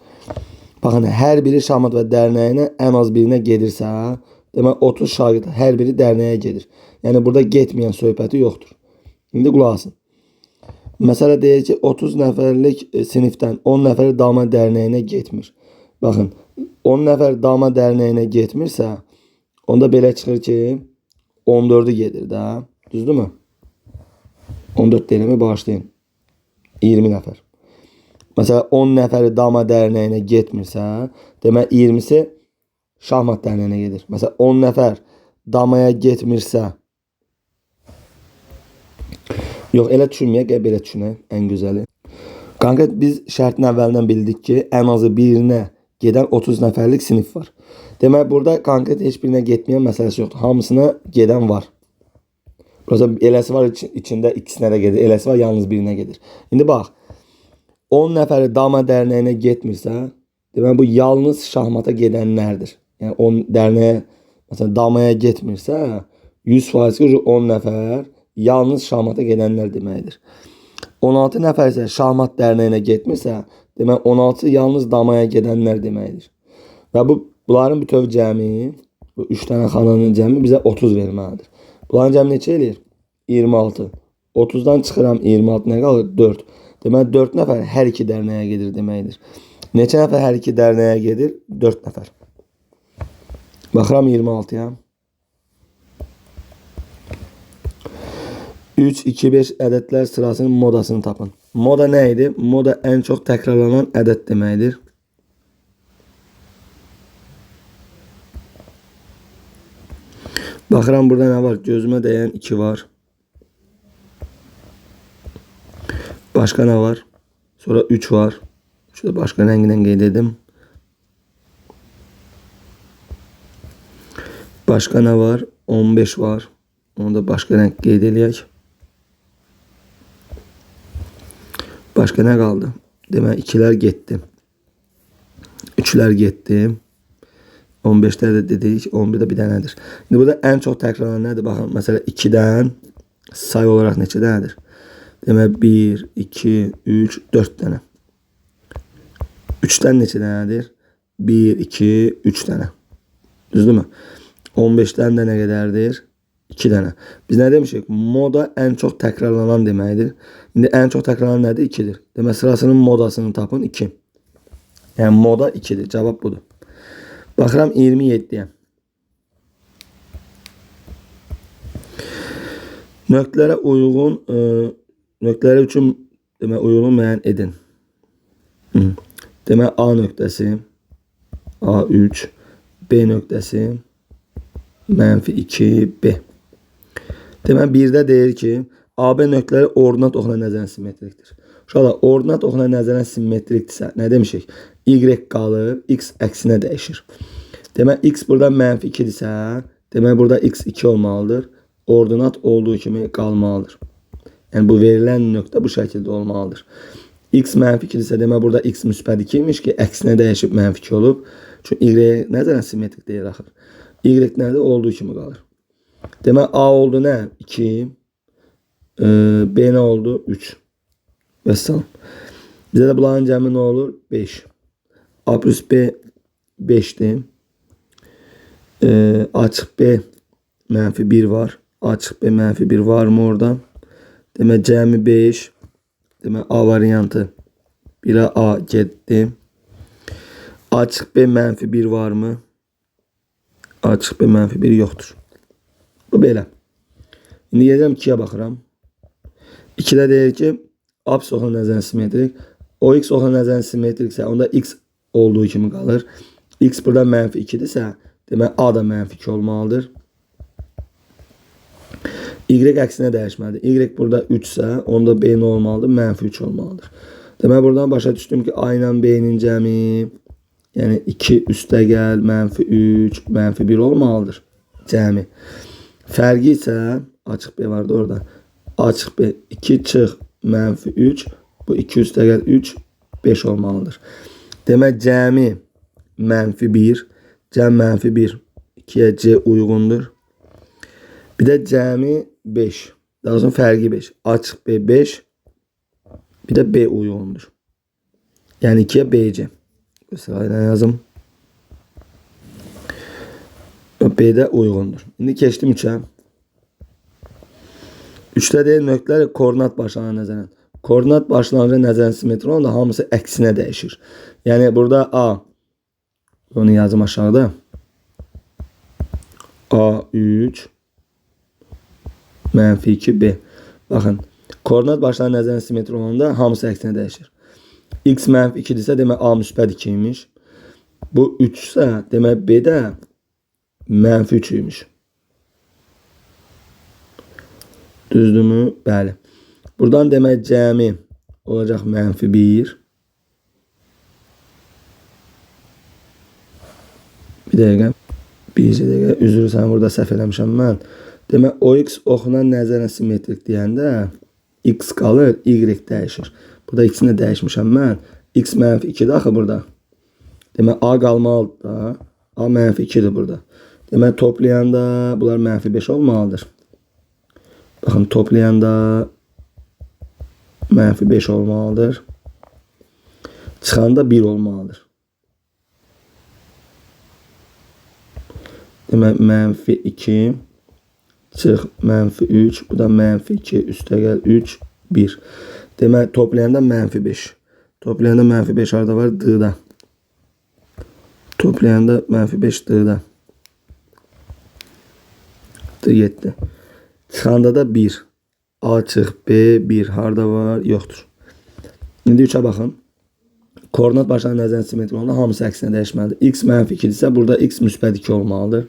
Baxın, hər biri Şahmat və dərnəyinə ən az birinə gedirsə, demək 30 şagird hər biri dərnəyə gedir. Yəni burada getməyən söhbəti yoxdur. İndi qulaq asın. Məsələ deyir ki, 30 nəfərlik sinifdən 10 nəfəri Dama dərnəyinə getmir. Baxın, 10 nəfər Dama dərnəyinə getmirsə, onda belə çıxır ki, 14-ü gedir də. Düzdürmü? 14 deyilmi? Bağışlayın. 20 nəfər. Məsələn, 10 nəfəri Dama dərnəyinə getmirsə, demək 20-si Şahmat dərnəyinə gedir. Məsələn, 10 nəfər Damaya getmirsə, yox, elə düşünməyək, gəl belə düşünək, ən gözəli. Konkret biz şərtin əvvəlindən bildik ki, ən azı birinə gedən 30 nəfərlik sinif var. Demək, burada konkret heç birinə getməyən məsələsi yoxdur. Hamısına gedən var. Burası eləsi var içində ikisinə də gedir, eləsi var yalnız birinə gedir. İndi bax, 10 nəfəri Dama dərnəyinə getmirsə, demək bu yalnız şahmata gedənlərdir. Yəni 10 dərnəyə, məsələn Damaya getmirsə, 100% ki 10 nəfər yalnız şahmata gedənlər deməkdir. 16 nəfər isə Şahmat dərnəyinə getmirsə, demək 16 yalnız Damaya gedənlər deməkdir. Və bunların bütöv cəmi, bu 3 dənə xananın cəmi bizə 30 verməlidir. Bunların cəmi neçə eləyir? 26. 30-dan çıxıram 26 nə qalır? 4. Demək 4 nəfər hər iki dərnəyə gedir deməkdir. Neçə nəfər hər iki dərnəyə gedir? 4 nəfər. Baxıram 26-ya. 3, 2, 5 ədədlər sırasının modasını tapın. Moda nə idi? Moda ən çox təkrarlanan ədəd deməkdir. Baxıram burada nə var? Gözümə dəyən 2 var. Başqa nə var? Sonra 3 var. Şurada başqa rənglə qeyd edim. Başqa nə var? 15 var. Onu da başqa rəng qeyd eləyək. Başqa nə qaldı? Demək 2-lər getdi. 3-lər getdi. 15-də də dedik. 11-də bir dənədir. İndi burada ən çox təkrarlanan nədir? Baxın, məsələn 2-dən say olaraq neçə dənədir? Demək 1, 2, 3, 4 dənə. 3-dən neçə dənədir? 1, 2, 3 dənə. Düzdürmü? 15-dən də nə qədərdir? 2 dənə. Biz nə demişik? Moda ən çox təkrarlanan deməkdir. İndi ən çox təkrarlanan nədir? 2-dir. Demək sırasının modasını tapın 2. Yəni moda 2-dir. Cavab budur. Baxıram 27-yə. Nöqtələrə uyğun nöqtələr üçün demək uyğunu müəyyən edin. Demək A nöqtəsi A3, B nöqtəsi mənfi 2, B. Demək 1-də deyir ki, AB nöqtələri ordinat oxuna nəzərən simmetrikdir. Uşaqlar, ordinat oxuna nəzərən simmetrikdirsə, nə demişik? Y qalır, X əksinə dəyişir. Demək, X burada mənfi 2-dirsə, demək burada X 2 olmalıdır. Ordinat olduğu kimi qalmalıdır. Yəni, bu verilən nöqtə bu şəkildə olmalıdır. X mənfi 2-dirsə, demək burada X müsbət 2 imiş ki, əksinə dəyişib mənfi 2 olub. Çünki Y nəzərən simmetrik deyil axır. Y nədir? Olduğu kimi qalır. Demək A oldu nə? 2. B nə oldu? 3. Vəssalam. Bizə də bunların cəmi nə olur? 5. A plus B 5-dir. A çıx B mənfi 1 var. A çıx B mənfi 1 var mı orada? Demək cəmi 5. Demək A variantı 1-ə A getdi. A çıx B mənfi 1 var mı? A çıx B mənfi 1 yoxdur. Bu belə. İndi gedirəm 2-yə baxıram. 2-də deyir ki, A oxuna nəzərən simmetrik. OX oxuna nəzərən simmetriksə, onda X olduğu kimi qalır. X burada mənfi 2-dirsə, demək A da mənfi 2 olmalıdır. Y əksinə dəyişməlidir. Y burada 3-sə, onda B nə olmalıdır? Mənfi 3 olmalıdır. Demək buradan başa düşdüm ki, A ilə B-nin cəmi, yəni 2 üstə gəl, mənfi 3, mənfi 1 olmalıdır. Cəmi. Fərqi isə, açıq B vardı orada. Açıq B 2 çıx, mənfi 3. Bu 2 üstə gəl 3, 5 olmalıdır. Demək cəmi mənfi 1. Cəm mənfi 1. 2-yə C uyğundur. Bir də cəmi 5. Daha sonra fərqi 5. Açıq B 5. Bir də B uyğundur. Yəni 2-yə BC. Sırayla yazım. B də uyğundur. İndi keçdim 3-ə. 3-də deyil nöqtələr koordinat başlanğıcına nəzərən. Koordinat başlanğıcına nəzərən simmetri olanda hamısı əksinə dəyişir. Yəni burada A, onu yazım aşağıda. A3 mənfi 2 B. Baxın, koordinat başlanğıcına nəzərən simmetri olanda hamısı əksinə dəyişir. X mənfi 2-dirsə, demək A müsbət 2 imiş. Bu 3 isə, demək B də mənfi 3 imiş. Düzdürmü? Bəli. Buradan demək cəmi olacaq mənfi 1. Bir dəqiqə. Bir dəqiqə. Üzr sən burada səhv eləmişəm mən. Demək OX oxuna nəzərən simmetrik deyəndə X qalır, Y dəyişir. Burada X-ini də dəyişmişəm mən. X mənfi 2-dir axı burada. Demək A qalmalıdır da. A mənfi 2-dir burada. Demək toplayanda bunlar mənfi 5 olmalıdır. Baxın toplayanda mənfi 5 olmalıdır. Çıxanda 1 olmalıdır. Demək mənfi 2 çıx mənfi 3. Bu da mənfi 2 üstə gəl 3 1. Demək toplayanda mənfi 5. Toplayanda mənfi 5 harada var? D-da. Toplayanda mənfi 5 D-da. D getdi. Çıxanda da 1. A çıx B 1 harada var? Yoxdur. İndi 3-ə baxın. Koordinat başlanğıcına nəzərən simmetri olanda hamısı əksinə dəyişməlidir. X mənfi 2-dirsə, burada X müsbət 2 olmalıdır.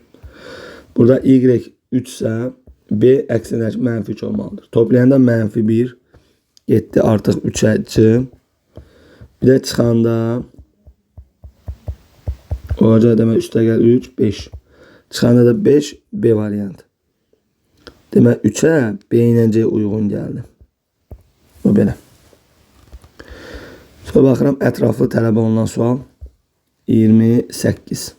Burada Y 3 isə B əksinə dəyişib mənfi 3 olmalıdır. Toplayanda mənfi 1 getdi artıq 3-ə C. Bir də çıxanda olacaq demək üstə gəl 3, 5. Çıxanda da 5, B variantı. Demək 3-ə B ilə C uyğun gəldi. Bu belə. Sonra baxıram ətraflı tələb olunan sual 28.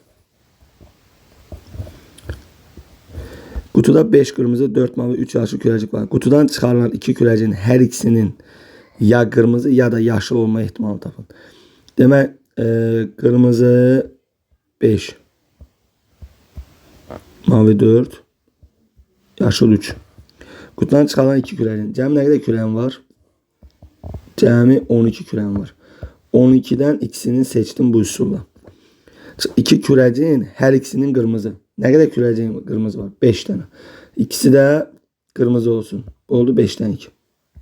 Qutuda 5 qırmızı, 4 mavi, 3 yaşıl kürəcik var. Qutudan çıxarılan 2 kürəciyin hər ikisinin ya qırmızı ya da yaşıl olma ehtimalı tapın. Demək, qırmızı 5, mavi 4, yaşıl 3. Qutudan çıxarılan 2 kürəciyin. Cəmi nə qədər kürəyim var? Cəmi 12 kürəyim var. 12-dən ikisini seçdim bu üsulla. 2 kürəciyin hər ikisinin qırmızı. Nə qədər kürəciyin qırmızı var? 5 dənə. İkisi də qırmızı olsun. Oldu 5-dən 2.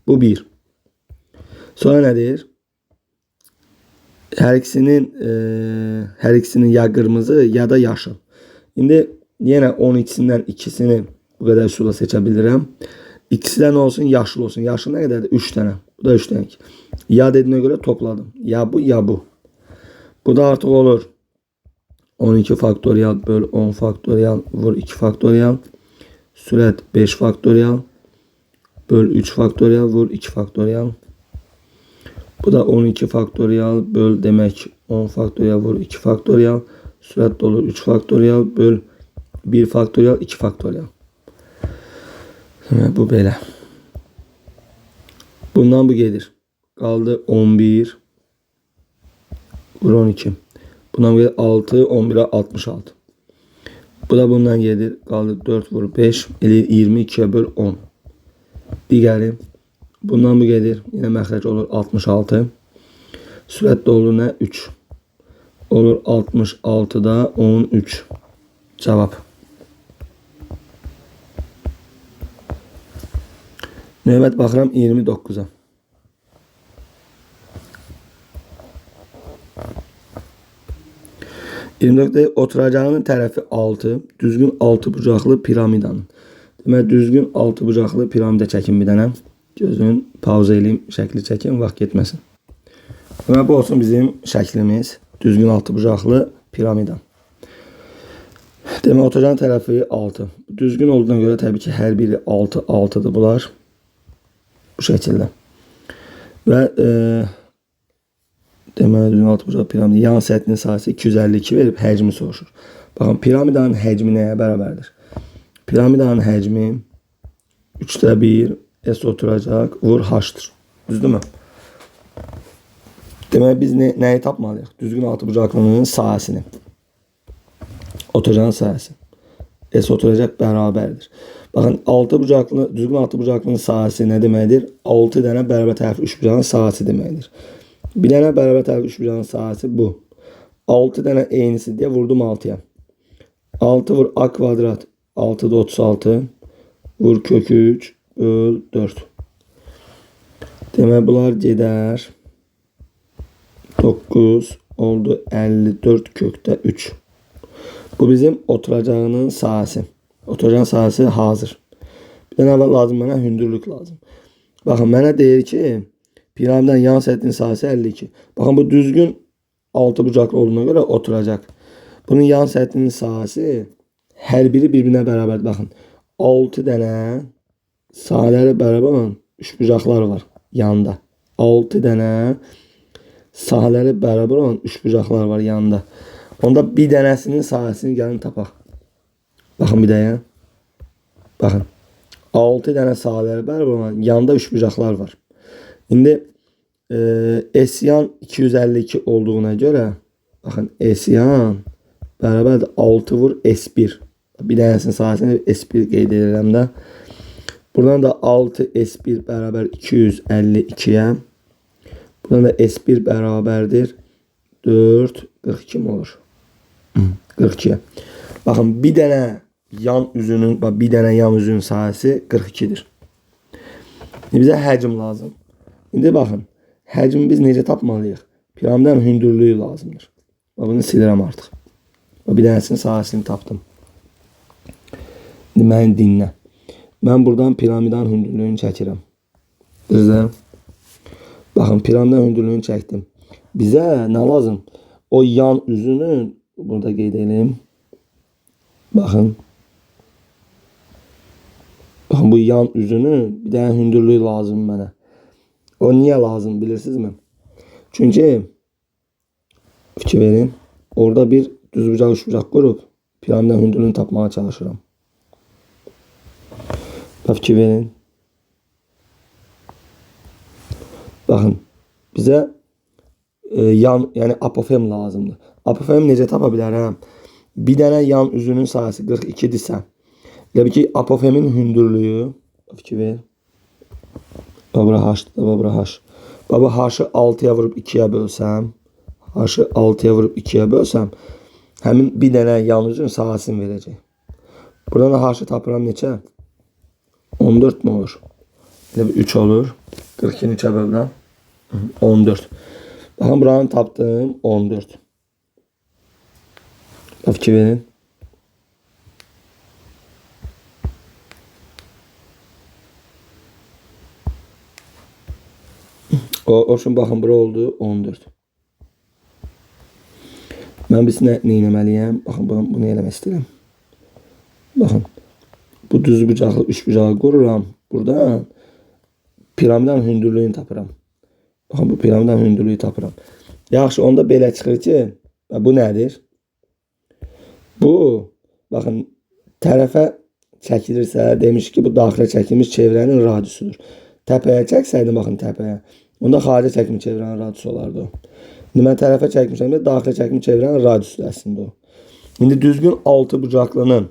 Bu 1. Sonra nə deyir? Hər ikisinin ya qırmızı ya da yaşıl. İndi yenə 12-sindən ikisini bu qədər üsulla seçə bilirəm. İkisi də nə olsun? Yaşıl olsun. Yaşıl nə qədərdir? 3 dənə. Bu da 3 dənə. Ya dediyinə görə topladım. Ya bu, ya bu. Bu da artıq olur. 12 faktorial böl 10 faktorial vur 2 faktorial. Sürət 5 faktorial böl 3 faktorial vur 2 faktorial. Bu da 12 faktorial böl demək 10 faktorial vur 2 faktorial. Sürət olur 3 faktorial böl 1 faktorial 2 faktorial. Demək, bu belə. Bundan bu gedir. Qaldı 11 vur 12. Bundan gedir 6, 11'e 66. Bu da bundan gedir. Qaldı 4 vur 5. Eləyir 22'ye böl 10. Digəri. Bundan bu gedir. Yenə məxrəc olur 66. Sürət də olur nə? 3. Olur 66'da 13. Cavab. Növbət baxıram 29'a. Oturacağının tərəfi 6, düzgün 6 bucaqlı piramidanın. Demək, düzgün 6 bucaqlı piramida çəkin bir dənə. Gözünün pauza eləyim, şəkli çəkin, vaxt getməsin. Demək, bu olsun bizim şəklimiz. Düzgün 6 bucaqlı piramida. Demək, oturacağın tərəfi 6. Düzgün olduğuna görə təbii ki, hər biri 6, 6-dır bunlar. Bu şəkildə. Və deməli, düzgün 6 bucaqlı piramida yan səthinin sahəsi 252 verib həcmi soruşur. Baxın, piramidanın həcmi nəyə bərabərdir? Piramidanın həcmi 3'də 1 S oturacaq, vur H-dır. Düzdürmü? Deməli, biz nəyi tapmalıyıq? Düzgün 6 bucaqlının sahəsini. Oturacağın sahəsi. S oturacaq bərabərdir. Baxın, 6 bucaqlı, düzgün 6 bucaqlının sahəsi nə deməkdir? 6 dənə bərabər tərəfli 3 bucağın sahəsi deməkdir. Bir dənə bərabər tərəfli 3 bucağın sahəsi bu. 6 dənə eynisi deyə vurdum 6-ya. 6 vur A kvadrat 6'da 36 vur kök 3 böl 4. Demək, bunlar gedər. 9 oldu 54 kökdə 3. Bu bizim oturacağının sahəsi. Oturacağın sahəsi hazır. Bir dənə lazım mənə hündürlük lazım. Baxın, mənə deyir ki, piramidanın yan səthinin sahəsi 52. Baxın, bu düzgün 6 bucaqlı olduğuna görə oturacaq. Bunun yan səthinin sahəsi hər biri bir-birinə bərabərdir. Baxın, 6 dənə sahələri bərabər olan 3 bucaqlar var yanda. 6 dənə sahələri bərabər olan 3 bucaqlar var yanında. Onda bir dənəsinin sahəsini gəlin tapaq. Baxın bir dəqiqə. Baxın. 6 dənə sahələri bərabər olan yanda 3 bucaqlar var. İndi S yan 252 olduğuna görə baxın S yan bərabərdir 6 vur S1. Bir dənəsinin sahəsini S1 qeyd edirəm də. Buradan da 6 S1 bərabər 252-yə. Buradan da S1 bərabərdir 4, 42 mi olur? 42-yə. Baxın, bir dənə yan üzünün, bax, bir dənə yan üzünün sahəsi 42-dir. İndi bizə həcm lazım. İndi baxın, həcmi biz necə tapmalıyıq? Piramidanın hündürlüyü lazımdır. Bax, bunu silirəm artıq. Bax, bir dənəsinin sahəsini tapdım. İndi məni dinlə. Mən buradan piramidanın hündürlüyünü çəkirəm. Düzdür? Baxın, piramidanın hündürlüyünü çəkdim. Bizə nə lazım? O yan üzünün, bunu da qeyd edeyim. Baxın. Baxın, bu yan üzünün bir dənə hündürlüyü lazım mənə. O niyə lazım bilirsinizmi? Çünki fikir verin, orada bir düzbucaq, üçbucaq qurub piramidanın hündürlüyünü tapmağa çalışıram. Fikir verin. Baxın, bizə yan, yəni apofem lazımdır. Apofem necə tapa bilərəm? Bir dənə yan üzünün sahəsi 42-dirsə, elə bil ki, apofemin hündürlüyü, fikir ver. Bax, bura h-dır, bax, bura h. Bax, bu h-ı 6-ya vurub 2-yə bölsəm, h-ı 6-ya vurub 2-yə bölsəm, həmin bir dənə yan üzünün sahəsini verəcək. Buradan da h-ı tapıram neçə? 14 mü olur? Elə bir 3 olur. 42-ni 3-ə bölürəm. 14. Baxın, buranı tapdım. 14. Fikir verin. O üçün baxın, bura oldu 14. Mən biz nə etməliyəm? Baxın, bunu eləmək istəyirəm. Baxın, bu düzbucaqlı üçbucağı qururam. Buradan piramidanın hündürlüyünü tapıram. Baxın, bu piramidanın hündürlüyü tapıram. Yaxşı, onda belə çıxır ki, bu nədir? Bu, baxın, tərəfə çəkilirsə, demiş ki, bu daxilə çəkilmiş çevrənin radiusudur. Təpəyə çəksəydim, baxın, təpəyə. Onda xaricə çəkilmiş çevrənin radiusu olardı o. İndi mən tərəfə çəkmişəm də, daxilə çəkilmiş çevrənin radiusudur əslində o. İndi düzgün altı bucaqlının,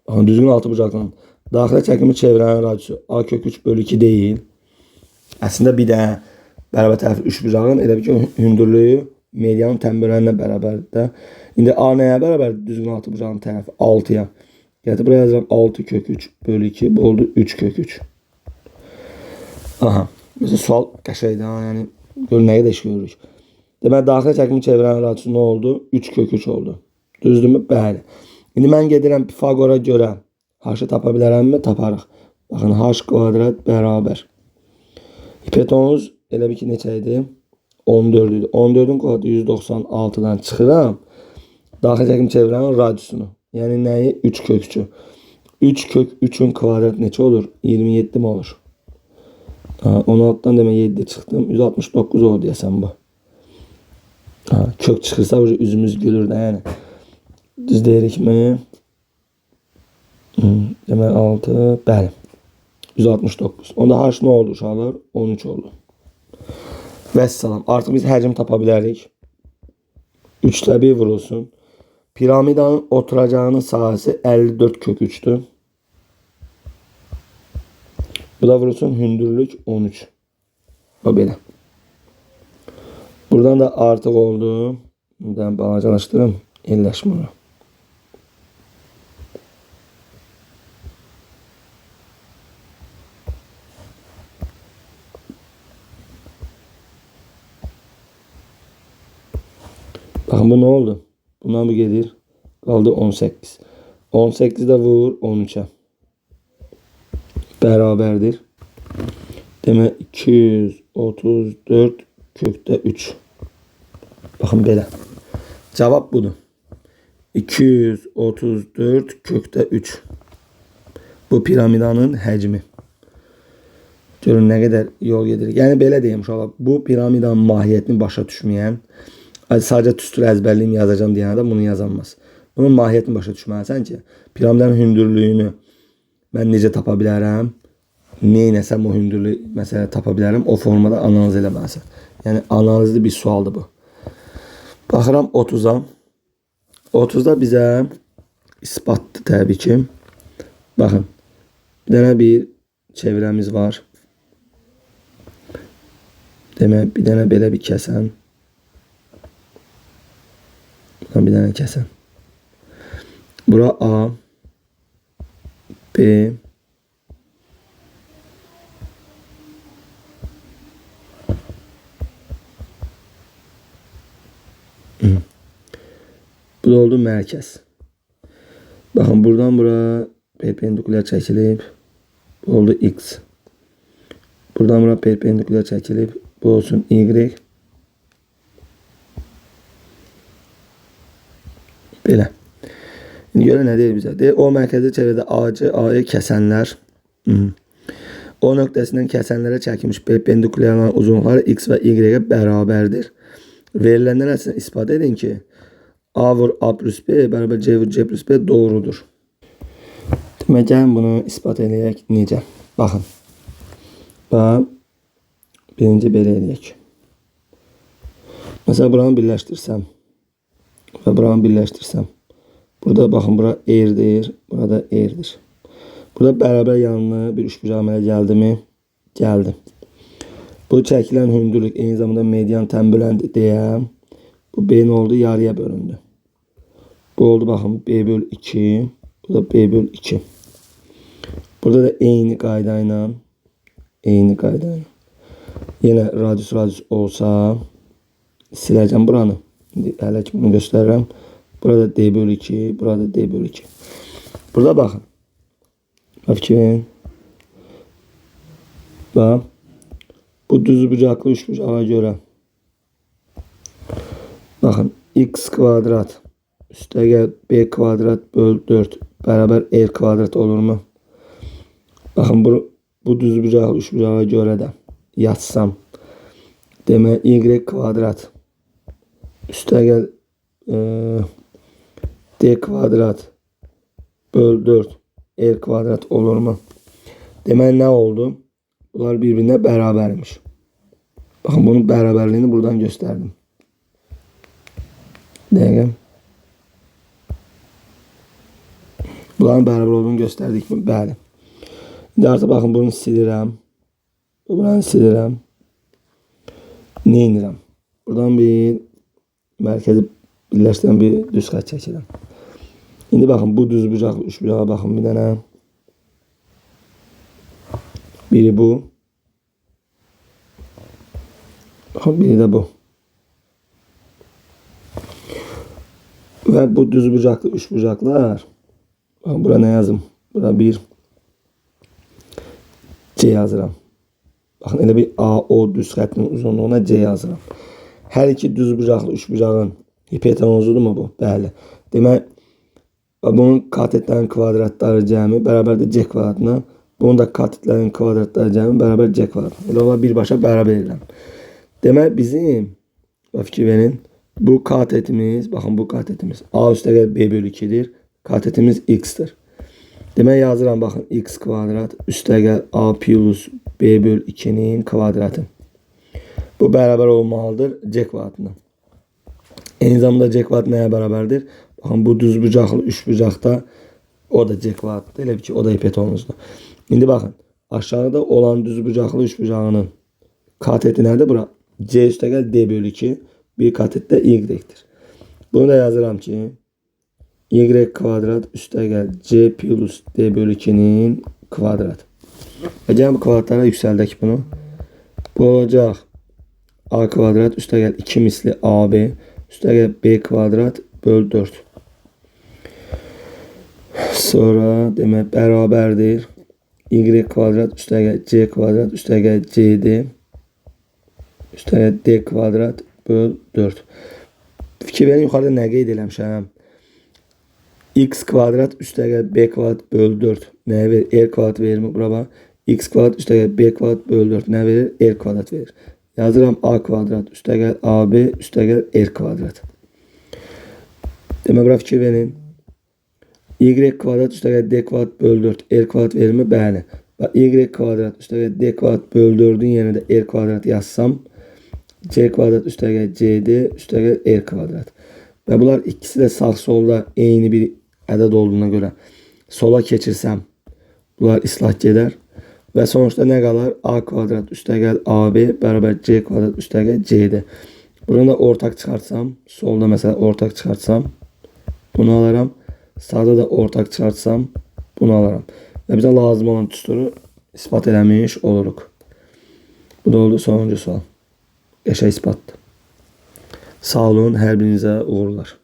baxın, düzgün altı bucaqlının daxilə çəkilmiş çevrənin radiusu A kök 3 bölü 2 deyil. Əslində bir dənə bərabər tərəfli üç bucağın elə bil ki, hündürlüyü medianın tən bölənlə bərabərdir də. İndi A nəyə bərabərdir? Düzgün altı bucağın tərəfi 6-ya. Gətir buraya yazıram 6 kök 3 bölü 2, bu oldu 3 kök 3. Aha. Mesela sual qəşəngdir ha, yəni gör nə qədər iş görürük. Deməli, daxilə çəkilmiş çevrənin radiusu nə oldu? 3 kök 3 oldu. Düzdürmü? Bəli. İndi mən gedirəm Pifaqora görə h-ı tapa bilərəmmi? Taparıq. Baxın, h kvadrat bərabər. Hipotenuz elə bil ki, neçə idi? 14 idi. 14-ün kvadratı 196-dan çıxıram. Daxilə çəkilmiş çevrənin radiusunu. Yəni nəyi? 3 kök 3-ü. 3 kök 3-ün kvadratı neçə olur? 27 mi olur? 16-dan demək 7 çıxdım. 169 oldu deyəsən bu. Kök çıxırsa üzümüz gülür də, yəni. Düz deyirikmi? Demək 6, bəli. 169. Onda h nə oldu uşaqlar? 13 oldu. Vəssalam. Artıq biz həcm tapa bilərik. 3-də 1 vurulsun. Piramidanın oturacağının sahəsi 54 kök 3-dür. Bu da vurulsun hündürlük 13. O belə. Buradan da artıq oldu. Buradan balacalaşdırım. Yerləşmə ora. Baxın, bu nə oldu? Bundan bu gedir. Qaldı 18. 18 də vur 13-ə. Bərabərdir. Demək 234 kökdə 3. Baxın belə. Cavab budur. 234 kökdə 3. Bu piramidanın həcmi. Görün nə qədər yol gedirik. Yəni belə deyim uşaqlar, bu piramidanın mahiyyətini başa düşməyən, sadəcə tüstür əzbərliyim yazacağım deyən adam bunu yazamaz. Bunun mahiyyətini başa düşməlisən ki, piramidanın hündürlüyünü mən necə tapa bilərəm? Neynəsəm o hündürlüyü məsələ tapa bilərəm? O formada analiz eləməlisən. Yəni analizli bir sualdır bu. Baxıram 30-a. 30-da bizə isbatdır təbii ki. Baxın, bir dənə bir çevrəmiz var. Demək, bir dənə belə bir kəsən. Bir dənə kəsən. Bura A, B, Bu da oldu mərkəz. Baxın, buradan bura perpendikulyar çəkilib. Bu oldu X. Buradan bura perpendikulyar çəkilib. Bu olsun Y. Belə. İndi görə nə deyir bizə? Deyir, O mərkəzi çevrədə AC, AE kəsənlər. O nöqtəsindən kəsənlərə çəkilmiş perpendikulyarların uzunluqları X və Y-ə bərabərdir. Verilənlər əsasında ispat edin ki, A vur A plus B bərabər C vur C plus B doğrudur. Demək, gəlin bunu ispat eləyək. Necə? Baxın. Bax, birinci belə eləyək. Məsələn, buranı birləşdirsəm və buranı birləşdirsəm. Burada baxın, bura R-dir, burada R-dir. Burada bərabər yanlı bir üçbucaq əmələ gəldi mi? Gəldi. Bu çəkilən hündürlük eyni zamanda median tənböləndir deyə bu B nə oldu? Yarıya bölündü. Bu oldu, baxın, B böl 2. Bu da B böl 2. Burada da eyni qayda ilə yenə radius olsa siləcəm buranı. İndi hələ ki bunu göstərirəm. Burada D böl 2, burada D böl 2. Burada baxın. Fikir verin. Bax. Bu düzbucaqlı üçbucağa görə. Baxın, x kvadrat üstəgəl b kvadrat böl 4 bərabər r kvadrat olurmu? Baxın, bu düzbucaqlı üçbucağa görə də yazsam. Demək, y kvadrat üstəgəl d kvadrat böl 4 r kvadrat olurmu? Demək, nə oldu? Bunlar bir-birinə bərabərmiş. Baxın, bunun bərabərliyini buradan göstərdim. Dəqiqə. Bunların bərabər olduğunu göstərdik mi? Bəli. İndi artıq baxın, bunu silirəm. Buranı silirəm. Nə edirəm? Buradan bir mərkəzi birləşdirən bir düz xətt çəkirəm. İndi baxın, bu düzbucaqlı üçbucağa baxın bir dənə. Biri bu. Baxın, biri də bu. Və bu düzbucaqlı üçbucaqlar, baxın, bura nə yazım? Bura bir C yazıram. Baxın, elə bir AO düz xəttinin uzunluğuna C yazıram. Hər iki düzbucaqlı üçbucağın hipotenuzudur mu bu? Bəli. Demək, bunun katetlərin kvadratları cəmi bərabərdir C kvadratına. Bunun da katetlərin kvadratları cəmi bərabər C kvadratına. Elə olar birbaşa bərabər edirəm. Demək, bizim, fikir verin, bu katetimiz, baxın bu katetimiz A üstəgəl B bölü 2-dir. Katetimiz X-dir. Demək, yazıram, baxın, X kvadrat üstəgəl A plus B bölü 2-nin kvadratı. Bu bərabər olmalıdır C kvadratına. Eyni zamanda C kvadrat nəyə bərabərdir? Baxın, bu düzbucaqlı üçbucaqda o da C kvadratıdır. Elə bir ki, o da hipotenuzdur. İndi baxın, aşağıda olan düzbucaqlı üçbucağının kateti nədir bura? C üstəgəl D bölü 2, bir katet də Y-dir. Bunu da yazıram ki, Y kvadrat üstəgəl C plus D bölü 2-nin kvadratı. Və gəlin bu kvadratlara yüksəldək bunu. Bu olacaq A kvadrat üstəgəl 2 misli AB üstəgəl B kvadrat böl 4. Sonra demək bərabərdir. Y kvadrat üstəgəl C kvadrat üstəgəl CD üstəgəl D kvadrat böl 4. Fikir verin, yuxarıda nə qeyd eləmişəm? X kvadrat üstəgəl B kvadrat böl 4 nə verir? R kvadrat verir mi? Bura bax. X kvadrat üstəgəl B kvadrat böl 4 nə verir? R kvadrat verir. Yazıram A kvadrat üstəgəl AB üstəgəl R kvadrat. Demək, bura fikir verin. Y kvadrat üstəgəl D kvadrat böl 4 R kvadrat verir mi? Bəli. Bax, Y kvadrat üstəgəl D kvadrat böl 4-ün yerinə də R kvadrat yazsam C kvadrat üstəgəl CD üstəgəl R kvadrat. Və bunlar ikisi də sağ solda eyni bir ədəd olduğuna görə sola keçirsəm bunlar islah gedər. Və sonuçda nə qalar? A kvadrat üstəgəl AB bərabər C kvadrat üstəgəl CD. Bunu da ortaq çıxartsam, solda məsələn ortaq çıxartsam bunu alaram. Sağda da ortaq çıxartsam bunu alaram. Və bizə lazım olan düsturu ispat eləmiş oluruq. Bu da oldu sonuncu sual. Qəşəng isbatdır. Sağ olun, hər birinizə uğurlar.